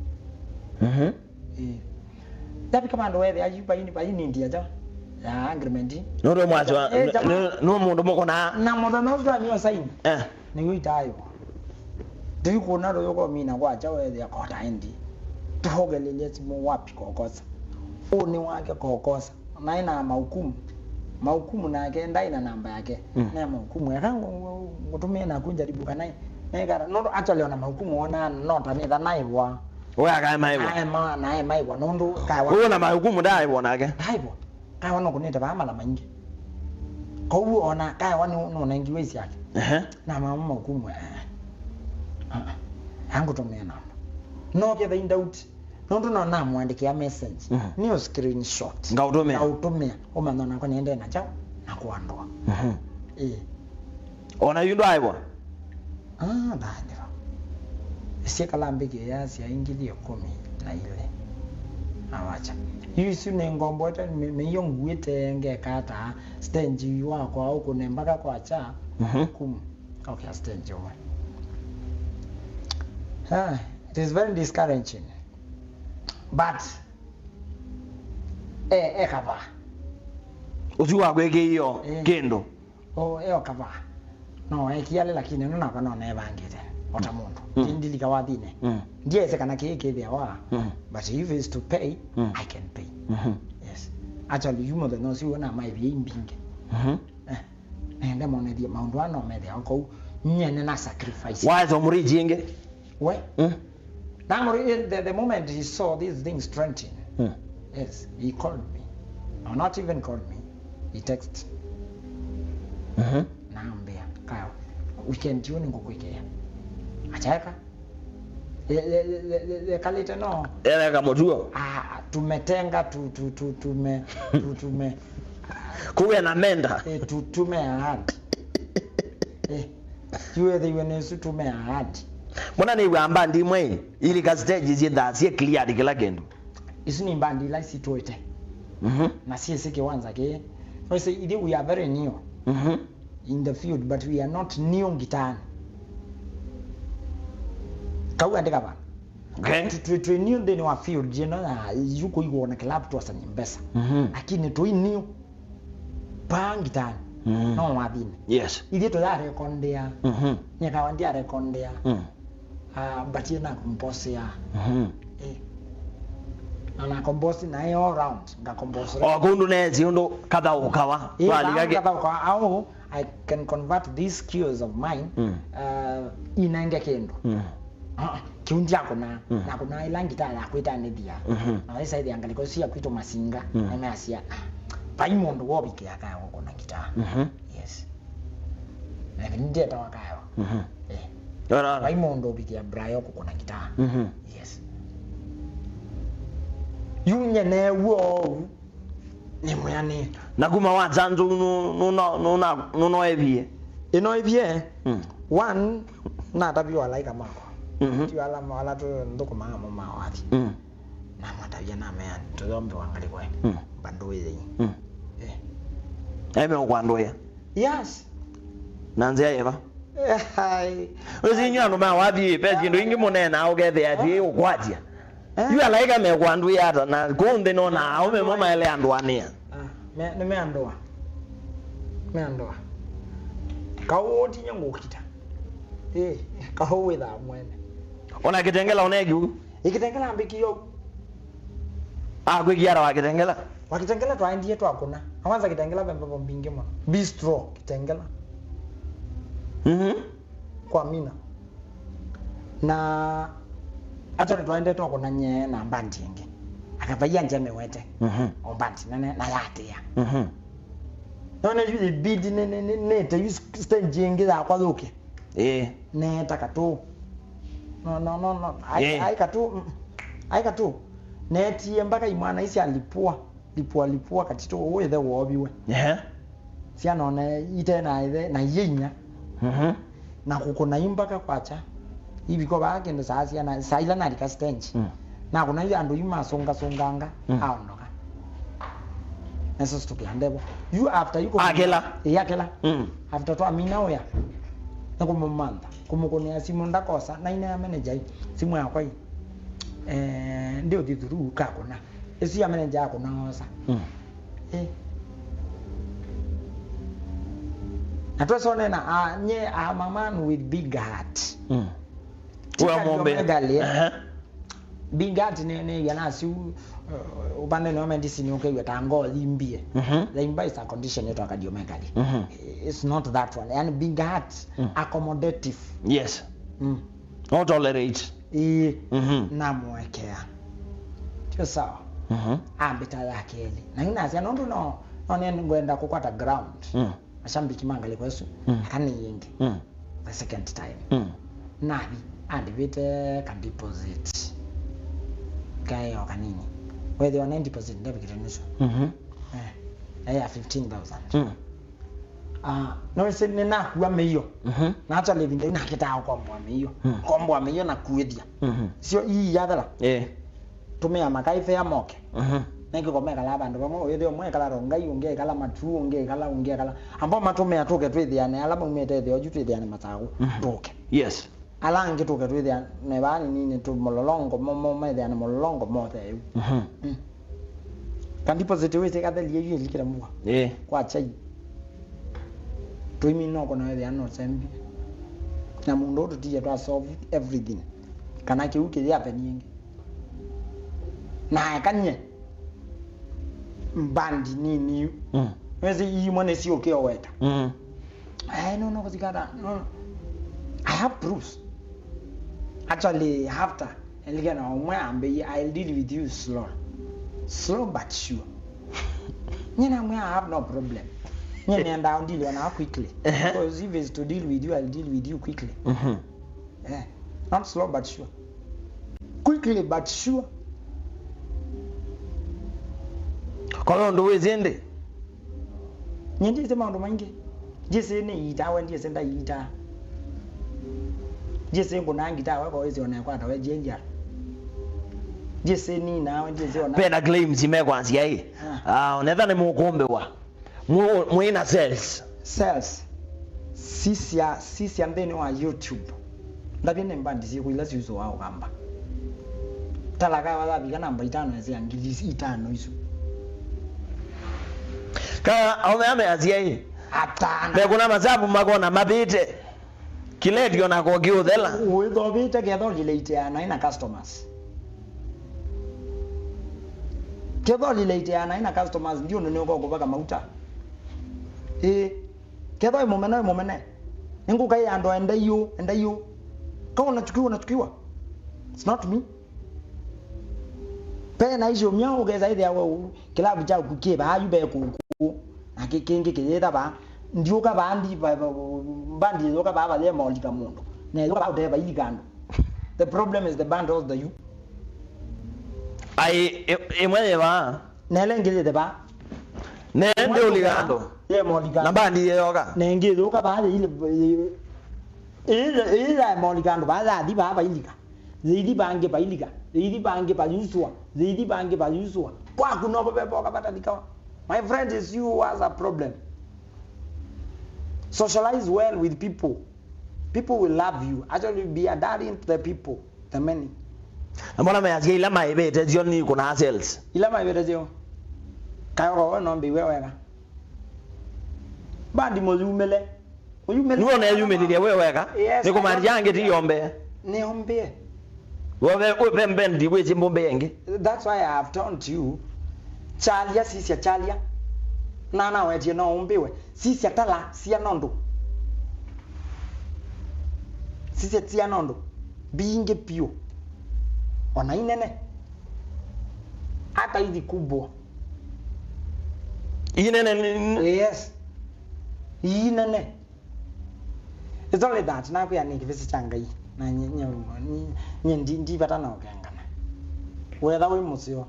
Mhm. Eh. Ndavika vandũ wethĩa yu vaini, vaini ndia ja ya agreement. Nũndũ mwaswa, eh, jamaa. Nũ, nũ mũndũ mũkona. Na mũthenya ũcio amio sign. Eh. Nĩguo itayo. Tũikũna rũyũko mina kwa cha wethĩa kota endi. Tũhogelelye simu wapi kokosa. Ũnĩ wake kokosa. Naĩ na mahukumu. Mahukumu nake ndaĩ na namba yake. Mm. Na mahukumu eka ngũtũmĩe naku njaribu kana naĩ. Naĩ kara, no actually ona mahukumu ona no tanitha naĩvwa. Ũyakae maĩvwa. Naĩ ma, naĩ maĩvwa nũndũ kawa. Ũyũ na mahukumu ndaĩvwa nake. Ndaĩvwa. Kawa no kũnĩte vaa mala maingĩ. Kwoou ona kawa nĩ nũnengiwe isyake. Ehe. Na mama mahukumu. Eh. Ah. Angũtũmĩa namba. No ketha in doubt. Nũndũ no namũandĩkĩa message. Mhm. Nĩ o screenshot. Ngaũtũmĩa. Ngaũtũmĩa. Ũmanya nakwa nĩendee na kyaũ na kũandũa. Mhm. Ĩĩ. Ona yu ndwaĩvwa? Ah, ndaĩvwa. Syĩkala mbĩkĩ yasya ingili ĩkũmi na ilĩ. Awacha. Yu isu nĩ ngomboete mĩ-, mĩio nguĩte ngeka ata stage wakwa ũkũne mpaka kwa cha. Mhm. Kum. Okay, stage ũmwe. Ah, it is very discouraging. But, eh, eh, kava. Ũsu wakwĩkĩio, eh, kĩndũ. O, eh, o kava. No, eh, kiale lakini no nakwa no nevangĩte. Ota mũndũ. Mm. Ndilika wathine. Mm. Ndiese kana kĩĩ kĩthĩawa. Mm. But if it's to pay, mm, I can pay. Mhm. Yes. Actually, yu mũthenya ũsu na maivie imbingi. Mhm. Eh, nende monethie maũndũ aa no methĩawa kũu. Nyie nĩna sacrifice. Waesa ũmũrĩki ĩngĩ? We? Mm. Namũrĩ, the, the moment he saw these things trending, mm, yes, he called me. Or not even called me. He text. Mhm. Nambĩa, "Kaya, weekend yu nĩngũkwĩkĩa." Achaeka. Ye, ye, ye, ye, ye, yekalĩte no. Ereka mũtuo. Ah, tumetenga, tu, tu, tu, tume, tu, tume. Kuwe na menda. Eh, tu, tume ahadi. Eh, yu ethĩiwe nĩsu tume ahadi. Mwana nĩw'a mbandi imwe, ilika stage syĩthaa syĩ clear kĩla kĩndũ. Isu nĩ mbandi ila isitũĩte. Mhm. Na syĩsĩ kĩwanza kĩĩ. Wĩsĩ, ithyĩ we are very new. Mhm. In the field, but we are not new ngitaani. Kau andĩka va. Okay. Tu, tu, tu new nthĩnĩ wa field ĩno ya yu kũigwa na club twasanye mbesa. Mhm. Lakini tũi new pa ngitaani. Mhm. No wathine. Yes. Ithyĩ tũyarekondea. Mhm. Nyekawa ndiarekondea. Mm. Ah, mbatie na kombosi ya. Mhm. Eh. Na na kombosi na all round, nga kombosi. O kũndũ nesi ũndũ kathaũkawa. Eh, twalika kĩ- kathaũkawa, au, I can convert these skills of mine, mm, uh, inenge kĩndũ. Mm. Ah, kĩu ndyakũna, mm, nakũna ila ngitaa ya kwĩtanĩthia. Mhm. Na ĩsaithia ngalĩko cia kwitũ masinga, mm, na measya, ah, vai mũndũ wovikĩa kaya gũkũna ngitaa. Mhm. Yes. Na ndietawa kayo. Mhm. Eh. Ora, ora. Vai mũndũ ũvikĩa Brayo kũkũna ngitaa. Mhm. Yes. Yu nye new'o ũu. Nĩ mwĩanĩe. Na kuma wa nzanzu nũ-, nũna-, nũna-, nũnoevie. Ĩnoevie. Mm. One, nataviwe alaika makwa. Mhm. Ti ala, ala tũthũkũmaa mo mawathi. Mm. Namatavya namea tũyombewa ngalĩko ĩ. Mm. Bandũĩei. Mm. Eh. Aime ũkwandũĩa. Yes. Na nzĩa yeva? Eh, hai. Ũsi inyu andũ ma wathi, ve syĩndũ ingĩ mũneenaa ũkethĩa ati ũkwatya. Eh? Yu alaika mekwandũĩa ata na kũu nthĩ nona aũme mo maele andũanĩa. Ah, me, nĩ meandũa. Meandũa. Kaũ ũtinye ngũkita. Eh, kaũ wĩthaa mwene. Ona kĩtengela ũnekiu. Ĩkĩtengela mbĩkĩo. Akwĩkia ata wa kĩtengela? Wa kĩtengela twaendie twakũna. Awanza kĩtengela ve mbevo mbingĩ mũno. Bistro kĩtengela. Mhm. Kwa mina. Na actually twaendete twakũna nye na mbandi ĩngĩ. Akavaia nje mĩwete. Mhm. O mbandi nene na yatĩa. Mhm. None yu ibidi nĩ, nĩ, nĩ, nĩte yu stage ĩngĩ yakwa yũke. Ĩĩ. Neeta katũ. No, no, no, no. Ai, ĩĩ, ai katũ. Mm. Ai katũ. Neetie mpaka imwana isya lipua. Lipua, lipua katitũ ũũ ĩthe wooviwe. Ehe. Syana ona ite na ĩthe na iye inya. Mhm. Na kũkũna imbaka kwakya. Iviko vaa kĩndũ saa syana, saa ila nalika stage. Mm. Nakũna yu andũ yu masũngasũnganga, mm, aondoka. Neso situkĩa ndevo. Yu after yu kũmina- Akĩla. Ĩĩ, akĩla. Mm. After twamina ũya, nĩkũmũmantha. Kũmũkũnĩa simũ ndakosa. Nainea manager ĩ, simũ yakwa ĩ. Eh, ndiũthi through kakũna. Ĩsu ya manager akũna osa. Mm. Eh. Na twesonena, ah, nye, I'm a man with big heart. Mm. Ti Cardiomegally, eh. Aha. Big heart nĩ, nĩ yana siu, uh, upande wa medicine ũkew'a ta ngoo yimbie. Mhm. Yaimba is a condition yetwa cardiomegally. Mhm. It's not that one. Yani big heart, mm, accommodative. Yes. Mm. No tolerate. Ĩĩ, mhm, namũekea. Tio sawa. Mhm. Ambĩta ya kelĩ. Na yu nasya nũndũ no, no nĩ ngwenda kũkwata ground. Mm. Mashabiki ma ngalĩko ĩsu. Mm. Aka nĩ yĩngĩ. Mm. The second time. Mm. Nathi, andivĩte ka deposit. Kaĩ o kanini. Wethĩwa nĩ deposit, ndavikĩte nusu. Mhm. Eh, ya fifteen thousand. Mm. Ah, no ĩsĩ nĩnakua mĩio. Mhm. Na actually ĩvinda yu nakĩtaa ũkomboa mĩio. Mm. Komboa mĩio na kuĩthya. Mhm. Sio ii yathela. Eh. Tũmĩa makaĩ fea moke. Mhm. Nĩkĩko mekalaa vandũ vamwe, ũyĩthĩa ũmwe ekala Rongai, ũngĩ ekala Matuu, ũngĩ ekala, ũngĩ ekala. Ambao matũmĩa tũke twĩthĩane, ala maumĩte ĩtheo yu twĩthĩane Masaku. Mhm. Tũke. Yes. Ala angĩ tũke twĩthĩane vaa nini, tũ mũlolongo, mo, mo, methĩane mũlolongo mothe yu. Mhm. Mm. Ka deposit wĩsĩ kathelie yu ĩlikĩle mua. Eh. Kwa chai. Tũimina ũkũna wĩthĩa no sembi. Na mũndũ ũũ tũtiye twa solve everything. Kana kĩu kĩyĩ happen ĩngĩ. Na ekanie. Mbandi nini yu. Mm. Wĩsĩ imwe nĩ siũkĩoweta. Mm. Eh, no, no, kũsikata. No, no. I have proofs. Actually, after, elikana ũmwe ambĩie, "I'll deal with you slow." Slow but sure. Nyie namwĩa, "I have no problem." Nyie nĩendaa ũndili ona quickly. Ehe. Because if it's to deal with you, I'll deal with you quickly. Mhm. Eh, not slow but sure. Quickly but sure. Kwa hiyo ndũ wĩsĩ ndĩ? Nyie ndyĩsĩ maũndũ maingĩ. Ndyĩsĩ nĩiitawe, ndyĩsĩ ndaiitaa. Ndyĩsĩ ngũnaa ngitawe, kwa wĩsĩ ona ekwata we jĩngya. Ndyĩsĩ ninawe, ndyĩsĩ ona. Ve na claims mekwasya ĩ. Ah. Ah, onetha nĩ mũkũmbĩwa. Mwĩ, mwĩ na sales. Sales. Sisya, sisya nthĩnĩ wa YouTube. Ndavye nĩ mbandi syĩkũ ila syusũaa ũkamba. Tala kawa yavika namba itano ĩsĩ ya ngili itano isu. Ka aũme ame asyai. Atano. Mekũna masavu makona mavĩte. Kĩleti o nako kĩũthela. Wĩthovĩte ketha ũlileiteana na customers. Ketha ũlileiteana na customers, ndi ũndũ nĩũka ũkũvaka mauta. Ĩĩ. Ketha wĩ mũmene, wĩ mũmene. Nĩngũkaĩa andũ, "Endai ũũ, endai ũũ." Ka unachukiwa, unachukiwa. It's not me. Ve na icio mya ũkesa ĩthĩa we ũu. Kĩlavu kyaku kĩ vaa yu ve kũkũ, na kĩ kĩngĩ kĩyĩtha vaa. Ndiũka vaa ndi, va, va, va, mbandi yĩũka vaa vaye molika mũndũ. Na yĩũka vaa ũtee vailika andũ. The problem is the band holder you. Ai, ĩ-, ĩmwe yĩ vaa. Na ĩla ĩngĩ yĩthe vaa. Ne, ĩmwe ndi ũlika andũ. Ye molika. Na mbandi yĩyoka. Na ĩngĩ yĩũka vaa yĩile, yĩ-, ĩla, ĩla molika andũ vaa yathi vaa vailika. Yĩithi vangĩ vailika, yĩithi vangĩ vayusũa, yĩithi vangĩ vayusũa. Kwaku novo vevoka vatalikawa. My friend, is you who has a problem. Socialize well with people. People will love you. Actually, be a darling to the people, the many. Na mbona measya ila maĩvĩte syo nĩ kũna sales? Ila maĩvĩte syo. Kayoko we no mbiwe wega. Bandi mũyumĩle. Ũyumĩlĩlye. Nĩwona eyumĩlĩlye we weka. Yes, nĩkũmaanisya angĩ ti yombee. Nĩombee. Wove, wĩve mbendi wĩsĩ mbũmbee ĩngĩ. That's why I have told you. Kyalya, sisya kyalya. Na nawetie no ũmbĩwe. Sisya tala, sia nondũ. Sisya sia nondũ. Mbingĩ piũ. Ona inene. Hata hizi kubwa. Inene ni, ni. Yes. Ii nene. It's only that nakwĩa nĩ kĩvĩsĩ kya Ngai. Na nye, nye, nye, nye ndi, ndi vata na ũkengana. Wetha wĩ mũseo,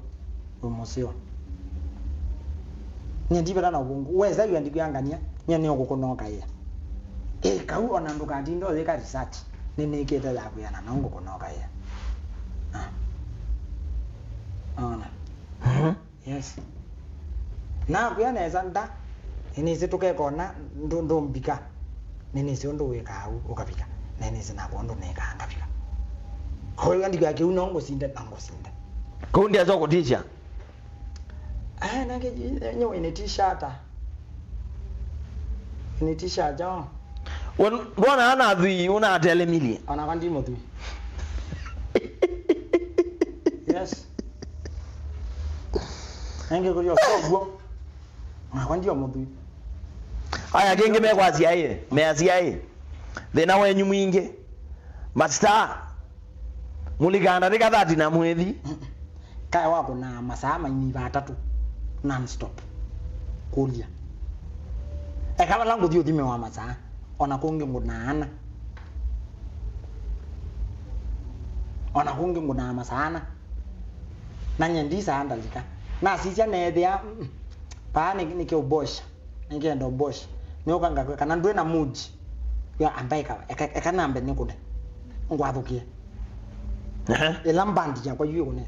wĩ mũseo. Nye ndi vata na ũvũngũ. Wesa wĩa ndikwĩangania, nye nĩ ũkũkũnokaĩa. Ĩ, kau ona ndũkatinda ũyĩka research. Nĩnĩkĩte ya kwĩana na ũngũkũnokaĩa. Ah. Ona. Mhm. Yes. Nakwĩa nesa nda, nĩnĩsĩ tũkekona ndũ-, ndũmbika. Nĩnĩsĩ ũndũ wĩkaa ũu, ũkavika. Na nĩnĩsĩ nakwa ũndũ nĩkaa ngavika. Kwa hiyo ndikwĩa kĩu no ngũsinde, na ngũsinde. Kũu ndiasa kũtisha. Eh, nake nyewe nĩtisha ata? Nĩtisha jo. Wen-, ndwona ana athui, ũnatelemilye. Ona kwa ndi mũthui. Yes. Nenge kũlio koguo. Nakwa ndio mũthui. Aya kĩngĩ mekwasya ĩ, measya ĩ. Thĩna wenyu mwingĩ. Mastaa. Mũlikaa ndatĩka thirty na mwĩthi. Kae wakũnaa masaa maini va atatũ non-stop. Kũlya. Eka vala ngũthi ũthime wa masaa. Ona kũngĩ ngũnaa ana. Ona kũngĩ ngũnaa masaa ana. Na nye ndisaa ndalika. Nasisya neethĩa, mm, paa nĩ, nĩ kĩũbosha. Nĩngenda ũbosha. Nĩũka ngakwĩa kana ndwĩ na mood. Wĩa ambaika, eka, eka nambe nĩkũne. Ngwathũkie. Ehe. Ĩla mbandi yakwa yu ĩkũne.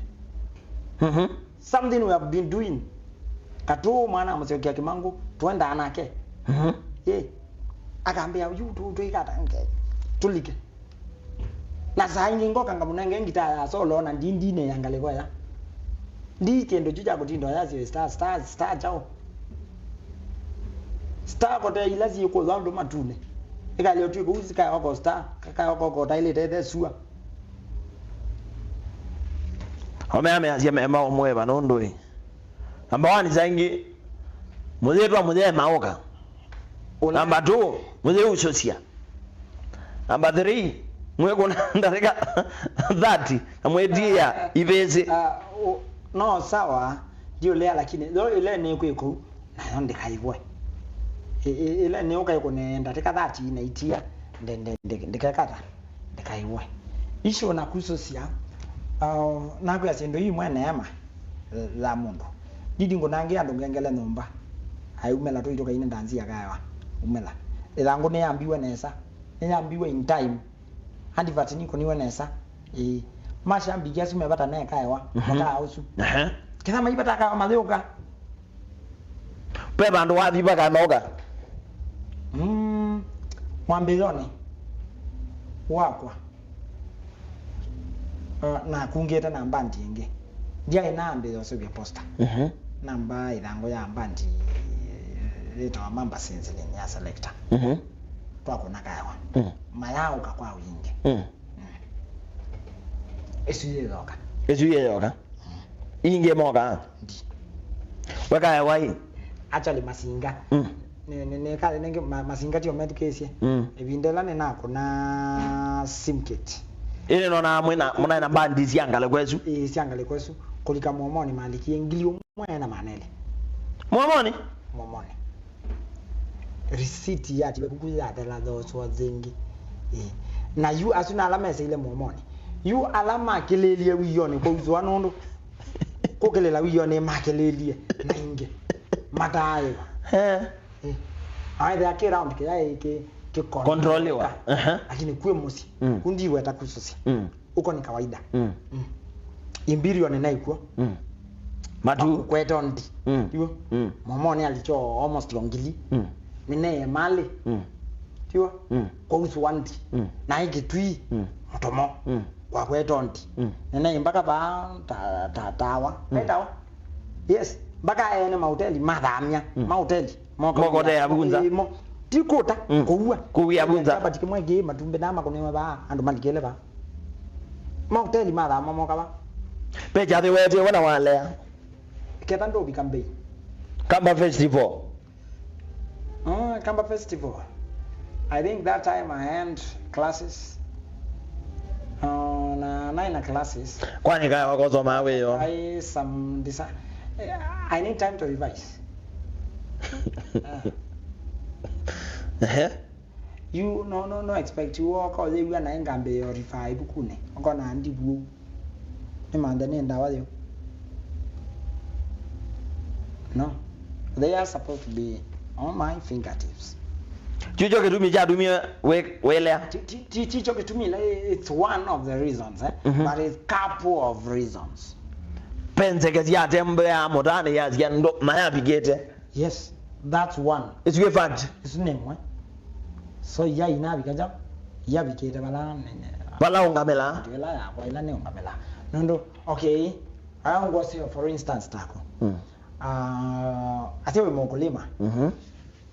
Mhm. Something we have been doing. Katũ mwana amũsyokia Kĩmangũ, twendaa nake. Mhm. Ye. Akambĩa, "Yu tu, tuikata, nge, tulike." Na saa ingĩ ngoka ngamũnenge ngitaa ya solo na ndi ndine ya ngalĩko ya. Ndi kĩndũ kyu kya kũtinda ya sio star, star, star chao. Star kote ila syĩkũthwa andũ matune. Ĩkalio twi kũu sikae oko star, kakae oko kotailĩte the sua. Ome ameasya mema ũmweva nũndũ ĩ. Number one, saa ingĩ, mũyĩtwa mũyee maũka. Ũla- Number two, mũyĩusũsya. Number three, mwĩkũna ndatĩka thirty, na mwĩtiĩa ivĩsĩ. Ah, u-, no sawa, ndiũlea, lakini yo ĩla nĩkwĩ kũu, nayo ndĩkaivwe. Ĩ-, ĩ-, ĩla nĩũkaikũne ndatĩka thirty na itia, nde-, nde-, nde-, ndĩkekata. Ndĩkaiwe. Icio na kusũsya, uh, nakwĩa syĩndũ ii mwene ema, eh, ya mũndũ. Ndidi ngũnangĩa andũ ngengele nyũmba. Ai, umela tũitũ kaine ndanzia kaewa. Umela. Ĩthangũ nĩyambiwe nesa. Nĩyambiwe in time. Advert nĩkũniwe nesa. Ĩĩ. Mashambikia asu mevata nekaewa. Mhm. Mataa ũsu. Ehe. Ketha maivata kaewa mathĩũka. Ve vandũ wathi vakanoka? Mm, mwambĩĩonĩ wakwa, uh, nakungĩte na mbandi ĩngĩ. Ndyaĩ na ambĩĩa ũseũvya posta. Mhm. Namba ĩthangũ ya mbandi yĩtawa Mamba Sizzling ya Selector. Mhm. Twakũna kaewa. Mm. Mayaũka kwa wingĩ. Mm. Mm. Ĩsu yĩyoka. Ĩsu yĩyoka. Ingĩ moka. Ndi. Wekae wai. Actually, Masinga. Mm. Nĩ, nĩ, nĩ, ka, nĩ, ma, Masinga tio methukĩĩsye. Mm. Ĩvinda ĩla nĩnakũna Simkit. Ĩĩ nĩnona mwĩna, mũnaĩ na mbandi sya ngalĩko ĩsu. Ĩĩ, sya ngalĩko ĩsu. Kũlika Mũomonĩ malikie ngili ũmwe na maneli. Mũomonĩ? Mũomonĩ. Receipt yatiwe kuku yathela thoswa zingi. Ĩĩ. Na yu asu na ala meseile Mũomonĩ. Yu ala makĩlĩlie wĩonĩ kwausũa nũndũ kũkĩlĩla wĩonĩ makĩlĩlie na ingĩ. Mataaĩwa. Eh. Ĩĩ. Aethĩa kĩ round kĩyaĩ kĩ, kĩ controliwa. Controliwa. Aha. Lakini kwĩ mũsyĩ. Mm. Kundiweta kusũsya. Mm. Uko ni kawaida. Mm. Mm. Imperial nĩ naikuo. Mm. Matu. Kweta ndi. Mm. Iwo. Mm. Mũomonĩ alicho almost ngili. Mm. Nĩ neye mali. Mm. Tiwa. Mm. Kwa usu wandi. Mm. Na ikitui. Mm. Mũtomo. Mm. Kwa kweta ndi. Mm. Nĩ neye mpaka ba ta, ta, tawa. Mm. Tawa. Yes. Mpaka ene mahoteli mathamya. Mm. Mahoteli. Mokote abunza. Imo. Ti kũta, mm, kũua. Kũua abunza. Chapati kĩmwe kĩ matumbĩ na makũnĩwe vaa, andũ malikĩle vaa. Mahoteli mathama moka vaa. Pecha thĩ wetie wona walea. Ketha ndũvika mbei. Kamba Festival. Ah, Kamba Festival. I think that time I end classes. Uh, na naina classes. Kwani kaya wakosomaa wĩoo? I some desi-, I need time to revise. Ah. Ehe. You no, no, no expect you walk or you na ngambĩĩa refer ĩvukunĩ. Ũkona ndivu. Nĩ manthe nĩ ndawa yũ. No. They are supposed to be on my fingertips. Kyu kyo kĩtumi kyatumie wĩ-, wĩlea. Ti, ti, ti, ti kyo kĩtumi, it's one of the reasons, eh? Mhm. But it's couple of reasons. Penzeke syatembea mũtaanĩ yasya ndo mayavikĩte. Yes, that's one. It's a fact. It's name, eh? So ya inavika ja, yavikĩte vala nene. Vala ũngamĩla. Vala yakwa ila nĩ ũngamĩla. Nũndũ, okay, aya ngwasya for instance tako. Mm. Ah, ase wĩ mũkulima. Mhm.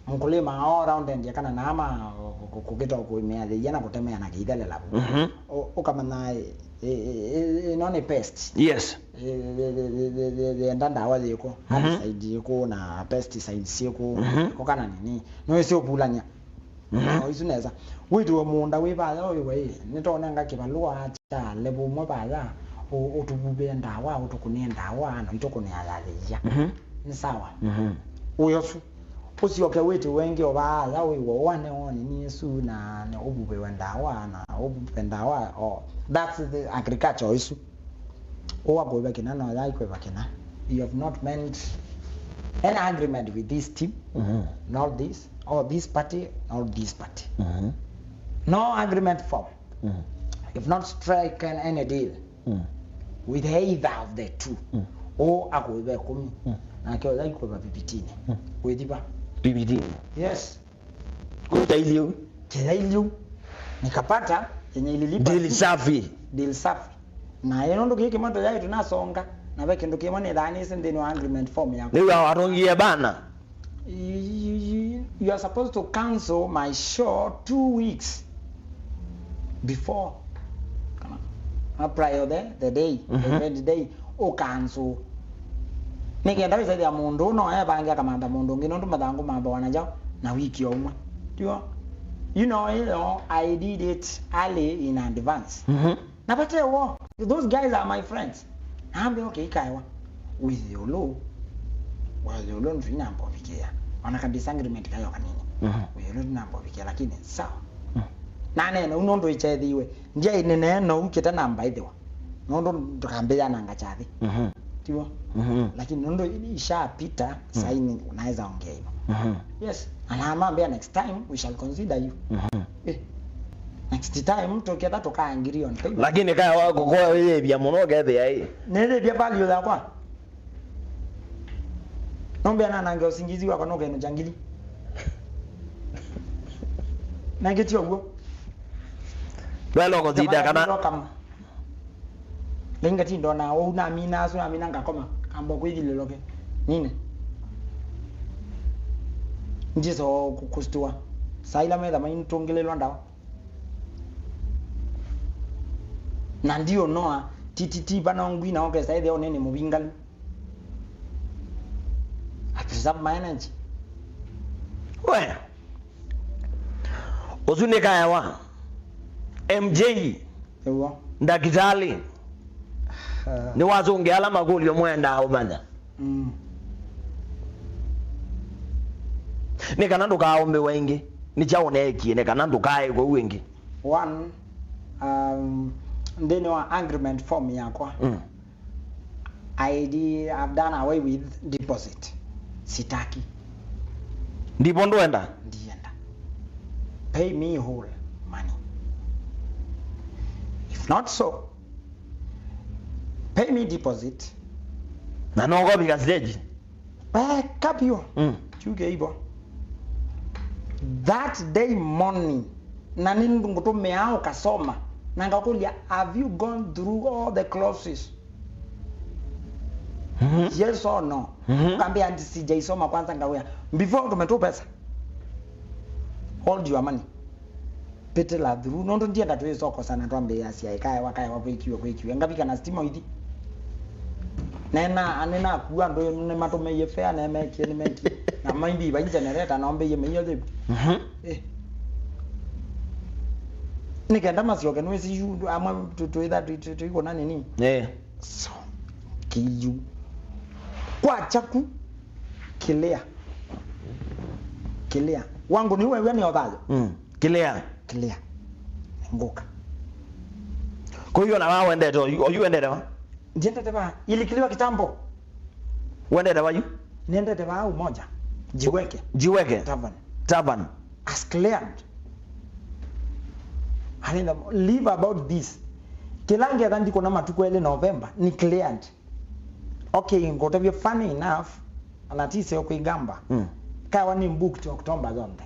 Mũkulima all around endia kana naama kũkĩta kũimĩa thĩia na kũtemea na kĩithelela vu. Mhm. Ũ-, ũkamanya ĩ-, ĩ-, ĩ-, ĩ-, ĩno nĩ pest. Yes. Ĩ-, ĩ-, ĩ-, ĩ-, ĩ-, ĩ-, yenda ndawa yĩkũ, Mhm. herbicide yĩkũ na pesticides yĩkũ, Mhm. yĩkũ kana nini. No ĩsĩ ũvulany'a. Mhm. O isu nesa. Wĩtiwe mũũnda wĩ vaya ũiwe ĩ, nĩtonenga kĩvalũa kya level ũmwe vaya, ũ-, ũtũvuvĩe ndawa, ũtũkũnĩe ndawa, na itũkũnĩa ya thĩia. Mhm. Nĩ sawa. Mhm. Wĩ ũsu. Ũsyoke wĩtiwe ĩngĩ o vaya ũiwe ũane one nĩ ĩsu na, na ũvuvĩwe ndawa, na ũvuve ndawa, o. That's the agriculture isu. Ũwa kũĩva kĩna, no yai kũĩva kĩna. You have not meant any agreement with this team, Mhm. not this, or this party, not this party. Mhm. No agreement form. Mhm. You've not striken any deal Mm. with either of the two. Mm. Ũũ akũĩva ĩkũmi, Mm. nake ũyai kũĩva vivitinĩ. Mm. Wĩthiva? Vivitinĩ. Yes. Kũta iliu. Kĩya iliu. Nikapata yenye ililipa. Deal safi. Deal safi. Na ĩno ndũ kĩĩ kĩmwe tũyaĩ tũnasonga, na ve kĩndũ kĩmwe nĩthanĩsĩ nthĩnĩ wa agreement form yakwa. Nĩw'a watongie bana. You, you, you, you are supposed to cancel my show two weeks before. Kana, uh, prior the, the day, the Mhm. event day, ũkansũ. Nĩkenda wĩsethĩa mũndũ no evange akamantha mũndũ ũngĩ nũndũ mathangũ mambawa na njaũ na wiki o ũmwe. Tio? You know, you know, I did it early in advance. Mhm. Na vate wo, those guys are my friends. Naambia, "Okay, ikaewa. Wĩthĩ ũlũ, wĩthĩ ũlũ ndinamba ũvikĩa. Ona ka disagreement kayo kanini. Mhm. Wĩthĩ ũlũ ndinamba ũvikĩa, lakini sawa." Mm. Na nene, ũno ndũ ichethiwe. Ndiai nene no ukite namba ithiwa. Nũndũ ndũkambĩananga kyathĩ. Mhm. Tiwo? Mhm. Lakini nũndũ ishapita, Mm. saini unaweza ongea hivyo. Mhm. Yes. Na namambia, "Next time we shall consider you." Mhm. Eh. Next time tũketha tũkaangiri on paper. Lakini kaya wako kwa yebia mũno kethia ĩ. Nĩthĩvya value yakwa. Nombea nanange usingizi wakwa no kenu cha ngili. Nangĩtio ũguo. Ndweloko thida kana Ndweloko kama. Ngai ngatindo na ũu namina asu namina ngakoma, kamba kwĩthilĩloke. Nine. Njiso ku-, kustua. Saa ila metha maitũngĩlĩlwa ndawa. Na ndiũnoa, ti, ti, ti vana ngwi na okesa ĩthĩa ũnene mũvingalu. I preserve my energy. We. Ũsu nĩ kaewa. M J. Nĩw'o. Ndakĩtalĩ. Ah. Nĩwasũngĩa ala makũlyo mwendaa ũmanya. Mm. Nĩ kana ndũkaaũmbĩwe ĩngĩ. Nĩ kyaũ neekie nĩ kana ndũkaĩkwe ũu ĩngĩ? One, um, nthĩnĩ wa agreement form yakwa, Mm. I di-, I've done away with deposit. Sitaki. Ndipo ndwenda? Ndienda. Pay me whole money. If not so, pay me deposit. Na no kobika stage. Weka vyũ. Mm. Chuke hivyo. That day morning, na nĩ ngũtũmĩa ũkasoma. Na ngakũlya, "Have you gone through all the clauses?" Mhm. Yes or no? Mhm. Ngambia, "Ndi sijaisoma kwanza," ngawĩa. Before ũtũme tu pesa. Hold your money. Pitĩla through. Nũndũ ndienda twĩsokosana twambĩĩasya ĩkaewa, kaewa kwĩkiwe, kwĩkiwe. Ngavika na stima ithi. Nena, nĩnakua andũ nĩmatũmĩie fare, nemekie, nĩmekie. Na maimbi vai generator, na ombĩie mĩio thĩu. Mhm. Eh. Nĩ kenda masyoke, nĩwĩsĩ yu, amwe tũ-, twĩtha tũ-, tũ-, tũikũna nini. Eh. So, kĩyu. Kwa chaku, clear. Clear. Wangu nĩ wewe nĩ othayo. Mm. Clear. Clear. Ngũka. Kwa hiyo na wewe wendete oyu, oyu wendete wa? Ndiendete wa. Ilikiliwa kitambo. Wendete wa yu? Niendete wa umoja. Jiweke. Jiweke. Tavern. Tavern. As client. And in the, leave about this. Kĩla ngetha ndikona matukũ elĩ November ni client. Okay, ngũtavye funny enough, na ti seo kwĩgamba. Mm. Kawa nĩ booked October yonthe.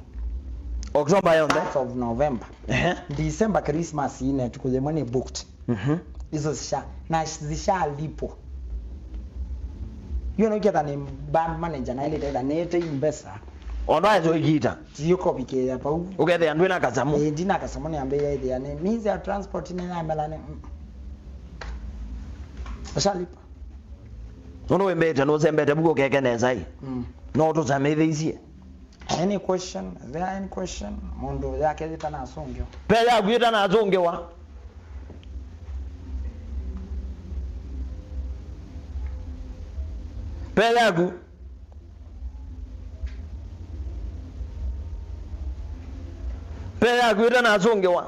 October yonthe? Half of November. Ehe. December Christmas ine tuku yemwe nĩ booked. Mhm. Izo zisha, na zishalipwa. Yu no ketha nĩ band manager na ile tetha nete mbesa. Ondo ayo ikita. Tiyo kovikĩĩa pau. Ũkethĩa ndwĩ na kasamũ. Eh, ndina kasamũ nĩ ambĩĩa ĩthĩa nĩ means ya transport nĩ yamela nĩ. Mm. Ashalipa. Nũndũ wĩmbĩte, nũsembete vuku ũkeke nesa ĩ. Mm. No tũsamĩthĩisye. Any question? Is there any question? Mũndũ yake yĩtanasũngĩwa. Pe yaku yĩtanasũngĩwa. Pe yaku. Pe yaku ĩtanasũngĩwa.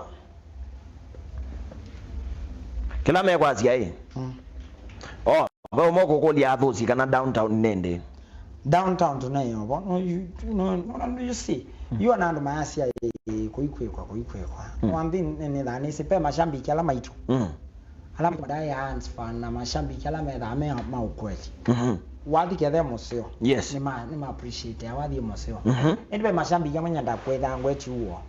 Kĩla mekwasya ĩ. Mm. Oh, ve ũmwe kũkũlya athũsi kana downtown nĩ ndĩ. Downtown tũnaĩ ovo. No, you, no, no, no, you see. Mm. You na andũ mayasya ĩ, kũikwĩkwa, kũikwĩkwa. Mm. One thing nĩ, nĩthaa nĩsĩ pe mashambiki ala maitũ. Mm. Ala madae hands fan na mashambiki ala methaa me ma ukweli. Mhm. Wathi kethe mũseo. Yes. Nĩ ma, nĩ ma appreciate wathi mũseo. Mhm. Ĩndĩ ve mashambiki amwe nyenda kwetha ngweti uo.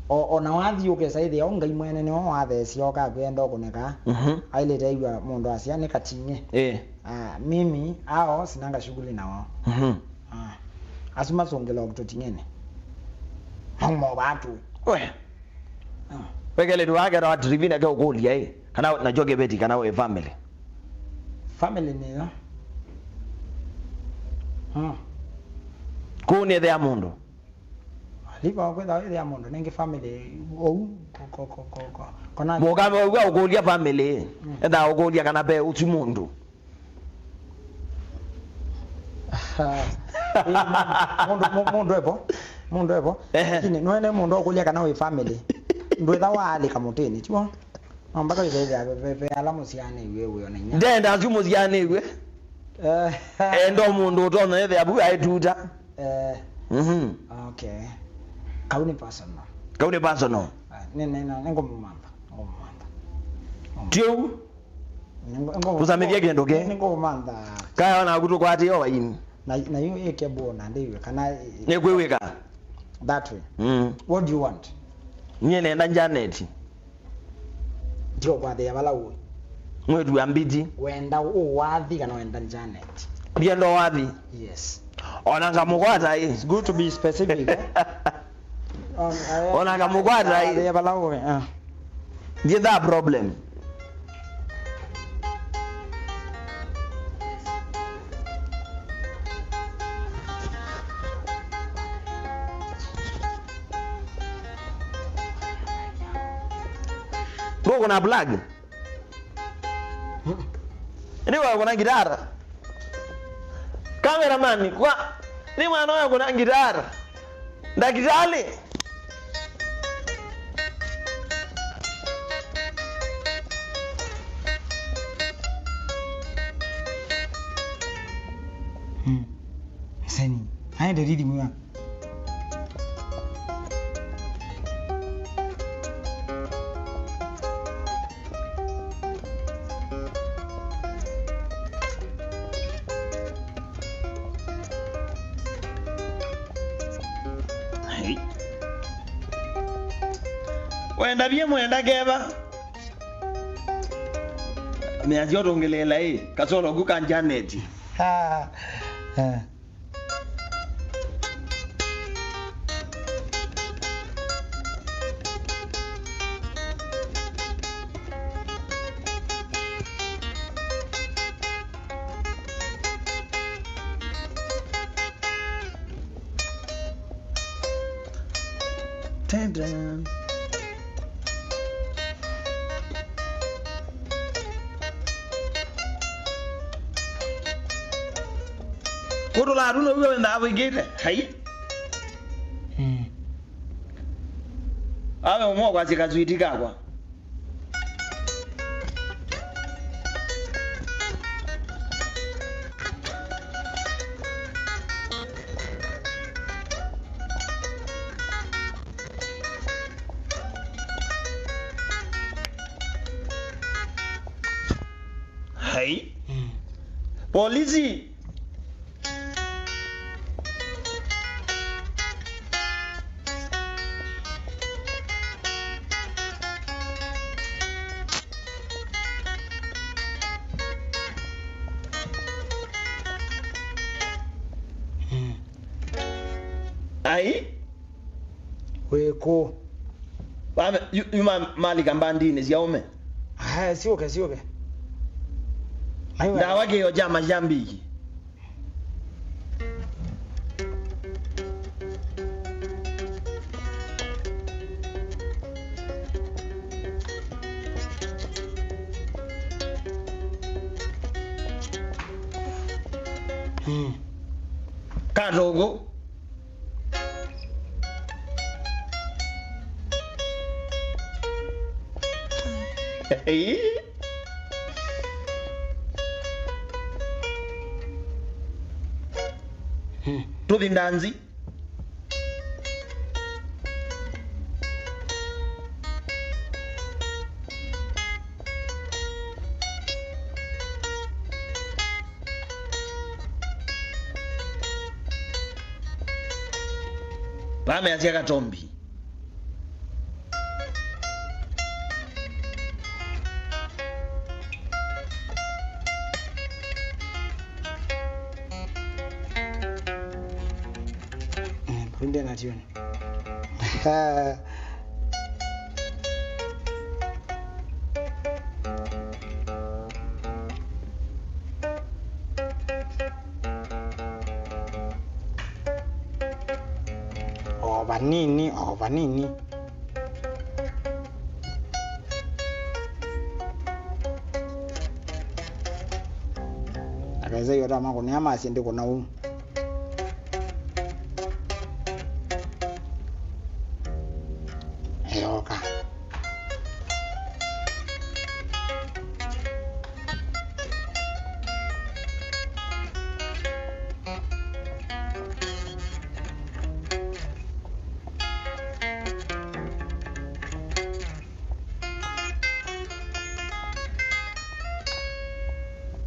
O, o na wathi ũkesa ĩthĩa o Ngai mwene nĩwe watheesya ũkakwenda ũkũnĩka. Mhm. Ailĩte aigua mũndũ asya nĩ kating'e. Eh. Ah, mimi hao sinanga shughuli na wao. Mhm. Ah. Asu masongela ũkũtũting'ene. Maumo watu. We. Ah. Wekeleti wake na watirivine ke ũkũlya ĩ. Kana na joke beti kana we family. Family nĩyo. Ah. Kũnĩthĩa mũndũ. Liva kwĩtha wĩthĩa mũndũ nĩngĩ family ou ko, ko, ko, ko, ko, kona mũkame ũgwa ũkũlya family. Mm. Etha ũkũlya kana pe ũsu mũndũ. Mũndũ, mũ-, mũndũ evo. Mũndũ evo. Ehe. Lakini nũene mũndũ ũkũlya kana wĩ family. Ndwĩtha waalĩka mũtĩnĩ, tiwo? No mpaka wĩthĩa ve, ve, ve ala mũsyaanĩw'e wĩ ona inya. Ndenda asu mũsyaanĩw'e. Eh. Enda mũndũ ũtonya ĩthĩa vu aituta. Eh. Mhm. Okay. Kau nĩ personal. Kau nĩ personal. Ah, nĩ, nĩ, nĩ, nĩngũmũmantha. Nĩngũmũmantha. Tiu. Nĩngũ-, nĩngũ-, tũsamĩthie kĩndũ kĩ. Nĩngũmũmantha. Kaya ona kutũ kwatĩo waini. Na, na yu ĩke bũo na ndĩw'e kana nĩkwĩw'ĩka. That way. Mm. What do you want? Niĩ nenda Janet. Ndio kwathĩa vala ũĩ. Mwĩtu wa mbiti. Wenda ũwathi kana wenda Janet? Ndienda ũwathi. Yes. Ona ngamũkwata ĩ. It's good to be specific, eh? On, eh, ona ngamũkwata ĩ. Kwathĩa vala ũĩ, ah. Ndienda problem. Bro, kuna plug? Ni wewe kuna gitara? Cameraman, kwa ni mwana wewe kuna gitara? Ndakitali. Hmm. Seni. Haende ridi mwa. Hey. Wenda bie mwenda keva. Meanzia ũtũngĩlĩĩla ĩ, kasolo ku ka Janet. Ah, ah. Tendon. Kũtũla tu nĩw'o wendaa wĩkĩte. Hai. Awe ũmwe ũkwasya kaswiti kakwa. Hai. Mm. Polisi. Mm. Ai? Wĩ kũ? Wame, yu, yu ma, malika mbandinĩ sya ũme. Aya, syũke, syũke. Maiwa. Ndawa kĩo kya mashambiki. Mm. Katũngũ. Tũthi ndanzi. Vameasya katombi. Mm, kũi ndena tioni. O vanini, o vanini. Akaisai ota makũnĩa masye ndĩkũna ũu. Eoka.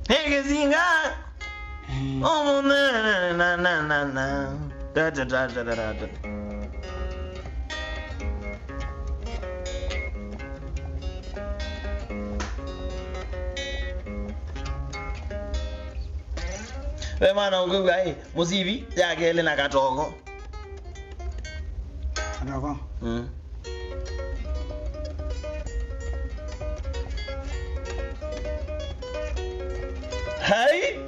Hey, Kizinga! Mm. Oh, na, na, na. Da, da, da. Ve mwana ũkwĩw'a, ĩ, mũsivi ya kelĩ na katoko. Katoko. Mm. Hai!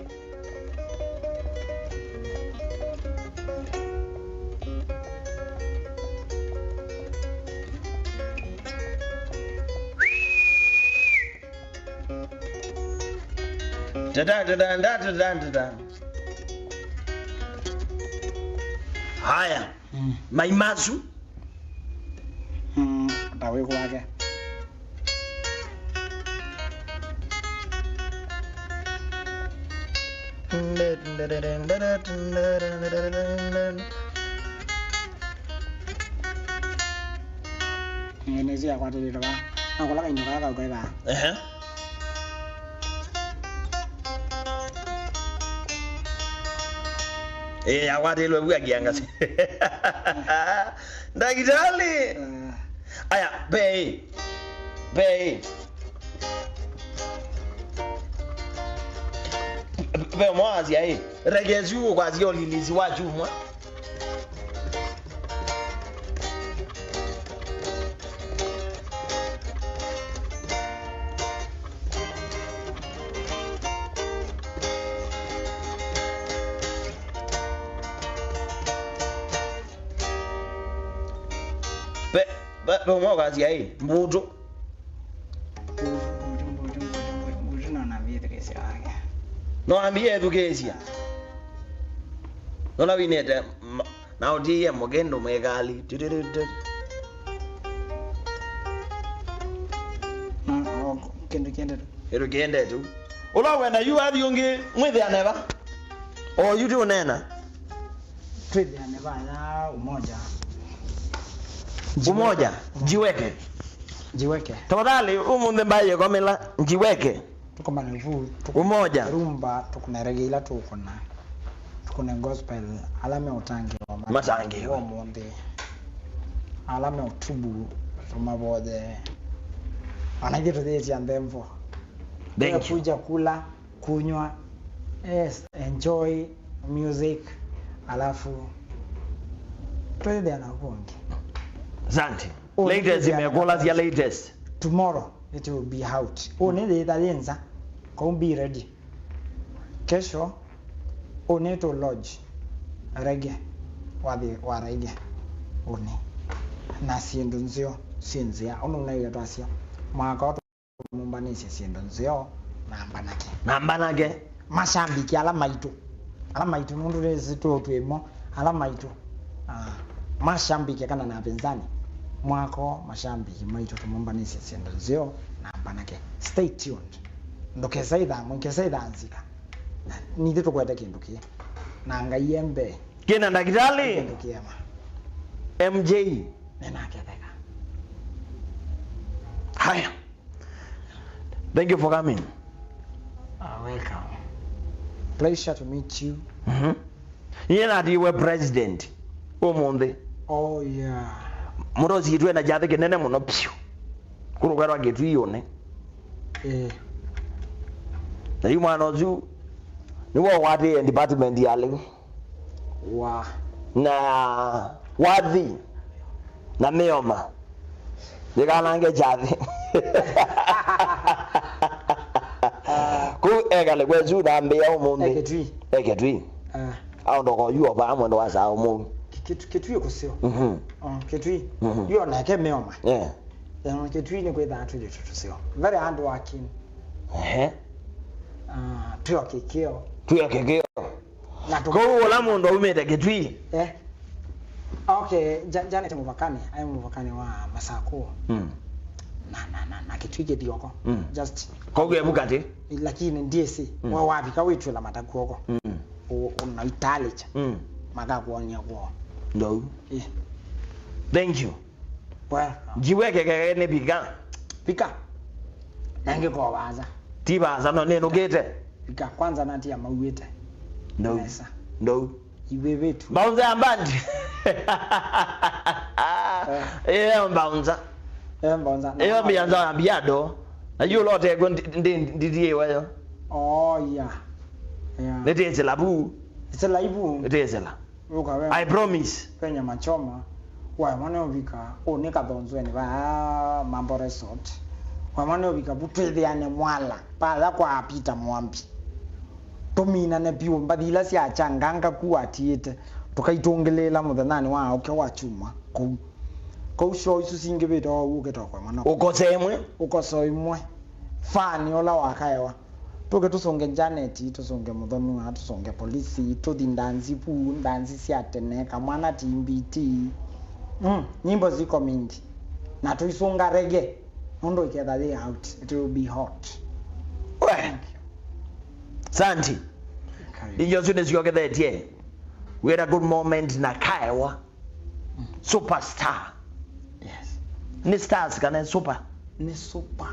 Tata, tata, tata, tata, tata. Haya. Mm. Mai masu. Mm, ta wĩko wake. Nĩsĩ akwatĩlĩte vaa. Nakola kainyo kala kaukai vaa. Ehe. Ĩĩ, akwatĩlwe vu akiangasi. Ndagĩtalĩ. Eh. Aya, mbee. Mbee. Ve mwaasya ĩ, reke syuo kwasya ũlilisi wa kyumwa. Ve, ve, ve ũmwe ũkasya ĩ, mbũtũ. Mbũtũ, mbũtũ, mbũtũ, mbũtũ, mbũtũ, no nambie ethukĩĩsya wake. No ambie ethukĩĩsya. Nona winete, ma-, na ũtiie mũkĩndũ mwĩkali. Tĩtĩtĩtĩ. kĩndũ kĩendete. Kĩndũ kĩendete. Ũla wenda yu athi ũngĩ mwĩthĩane va? O yu ti ũneena. Twĩthĩane vaya umoja. Umoja, njiweke. Njiweke. Tafadhali, ũmũnthĩ mbaĩ yĩkomela, njiweke. Tũkomane vu, tũkũne Umoja. Rumba, tũkũne rege ila tũkũna. Tũkũne gospel, ala meũtangĩĩwa matangĩĩwe ũmũnthĩ. Ala meũtubu, tũmavothe. Ona ithyĩ tũthĩĩtya nthembo. Thank you. Kuja kula, kunywa, yes, enjoy music, alafu twĩthĩa na kũngĩ. Asante. Oh, latest nĩtũthĩa na imekũlasya latest. Tomorrow it will be out. Oh, nĩthĩĩtha yĩ nza. Kau be ready. Kesho, ũnĩ tũ lodge reggae, wathi wa reggae, ũnĩ. Na syĩndũ nzeo, syĩ nzĩa, ũndũ naithe twasya. Mwaka ũtũ mũmbanĩsye syĩndũ nzeo, na mbanake. Na mbanake. Mashambiki ala maitũ. Ala maitũ, nũndũ nĩsĩ tũ twĩmo, ala maitũ. Ah, mashambiki kana na apinzani. Mwako, mashambiki maitũ tũmũmbanĩsye syĩndũ nzeo, na mbanake. Stay tuned. Ndũkesa ithamũ, ndũkesa ithanzika. Nithe tũkwete kĩndũ kĩĩ. Na Ngai e mbee. Kĩna ndakĩtalĩ? Kĩndũ kĩema. M J. Nĩnaketheka. Haya. Thank you for coming. Ah, welcome. Pleasure to meet you. Mhm. Niĩ natiwe president ũmũnthĩ. Oh, yeah. Mũtosi twĩ na kyathĩ kĩnene mũno piũ. Kũrũka rwa Kĩtui ũnĩ. Eh. Na yu mwana ũsu nĩwe ũkwatĩĩe department ya lĩu. Wa. Na wathi na mĩoma. Ndĩkanange kyathĩ. Kũu ekale kwesu nambĩa ũmũnthĩ. E Kĩtui. E Kĩtui. Ah. Aondoka oyu o vaa mwendo wa saa ũmwe. Ki-, Kĩtui, Kĩtui kũseo. Mhm. Oh, Kĩtui. Mhm. Yu onake mĩoma. Yeah. Eh, Kĩtui nĩ kwĩthaa twĩlĩtu tũseo. Very hard working. Ehe. Ah, twĩ o kĩkĩo. Twĩ o kĩkĩo. Na tũ- Kũu ũla mũndũ aumĩte Kĩtui. Eh. Okay, Ja-, Janet Mũvakani, aĩ Mũvakani wa Masakũ. Mm. Na, na, na, na Kĩtui kĩthioko. Mm. Just. Kũu evu katĩ. Lakini ndiĩsĩ, mm, we wavika wĩtwĩla matakuoko. Mm. U-, unaitalĩkya. Mm. Makakuonia kwoo. Ndou. Eh. Thank you. Well, njiwekekeke nĩ vika. Vika. Na ngĩkoo vaasa. Ti vaasa, no nĩnũkĩte. Vika, kwanza natia mauĩte. Ndou. Nesa. Ndou. Iwe vetu. Bouncer ya band. Eh. Iyo bouncer. Eh, bouncer. Iyo mbianza ya biado. Na yu lote go ndi, ndi, ndi, ndi, weyo. Oh, yeah. Yeah. Nĩtĩsĩla vu. It's a live. Nĩtĩsĩla. Ũka we. I promise. Ve nyama choma, waemwa nĩ ũvika, ũnĩ Kathonzweni va Mambo Resort. Waemwa nĩ ũvika vu twĩthĩane mwala, vala kwa Peter Mwambi. Tũminane vyũ, mbathi ila sya changanga ku atiĩte, tũkaitũngĩlĩĩla mũthenyanĩ wa aũke wa kyumwa kũu. Kũu show isu singĩvĩte o ũu ũkĩte o kwaemwa no. Ũkose ĩmwe. Ũkoso ĩmwe. Fani ũla wakaewa. Tũke tũsũnge Janet, tũsũnge Mũthonua, tũsũnge Polisi, tũthi ndanzi vu, ndanzi sya tene, kamwana T B T. Mm, nyimbo ziko mingi. Na tũisũnga reggae. Nũndũ iketha yĩ out, it will be hot. We. Thank you. Santi. Karibu. Ijo syo nĩsyokethetye. We had a good moment na kaewa. Mm. Superstar. Yes. Nĩ stars kana super? Nĩ super.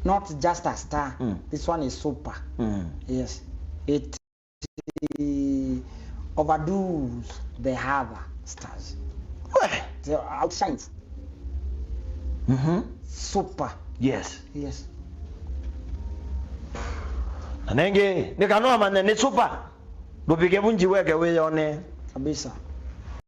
Not just a star. Mm. This one is super. Mm. Yes. It overdoes the other stars. Weh. So outshines. Mhm. Super. Yes. Yes. Na nengĩ, nĩ kana ũmanye nĩ super. Ndũvike vu njiweke wĩyone. Kabisa.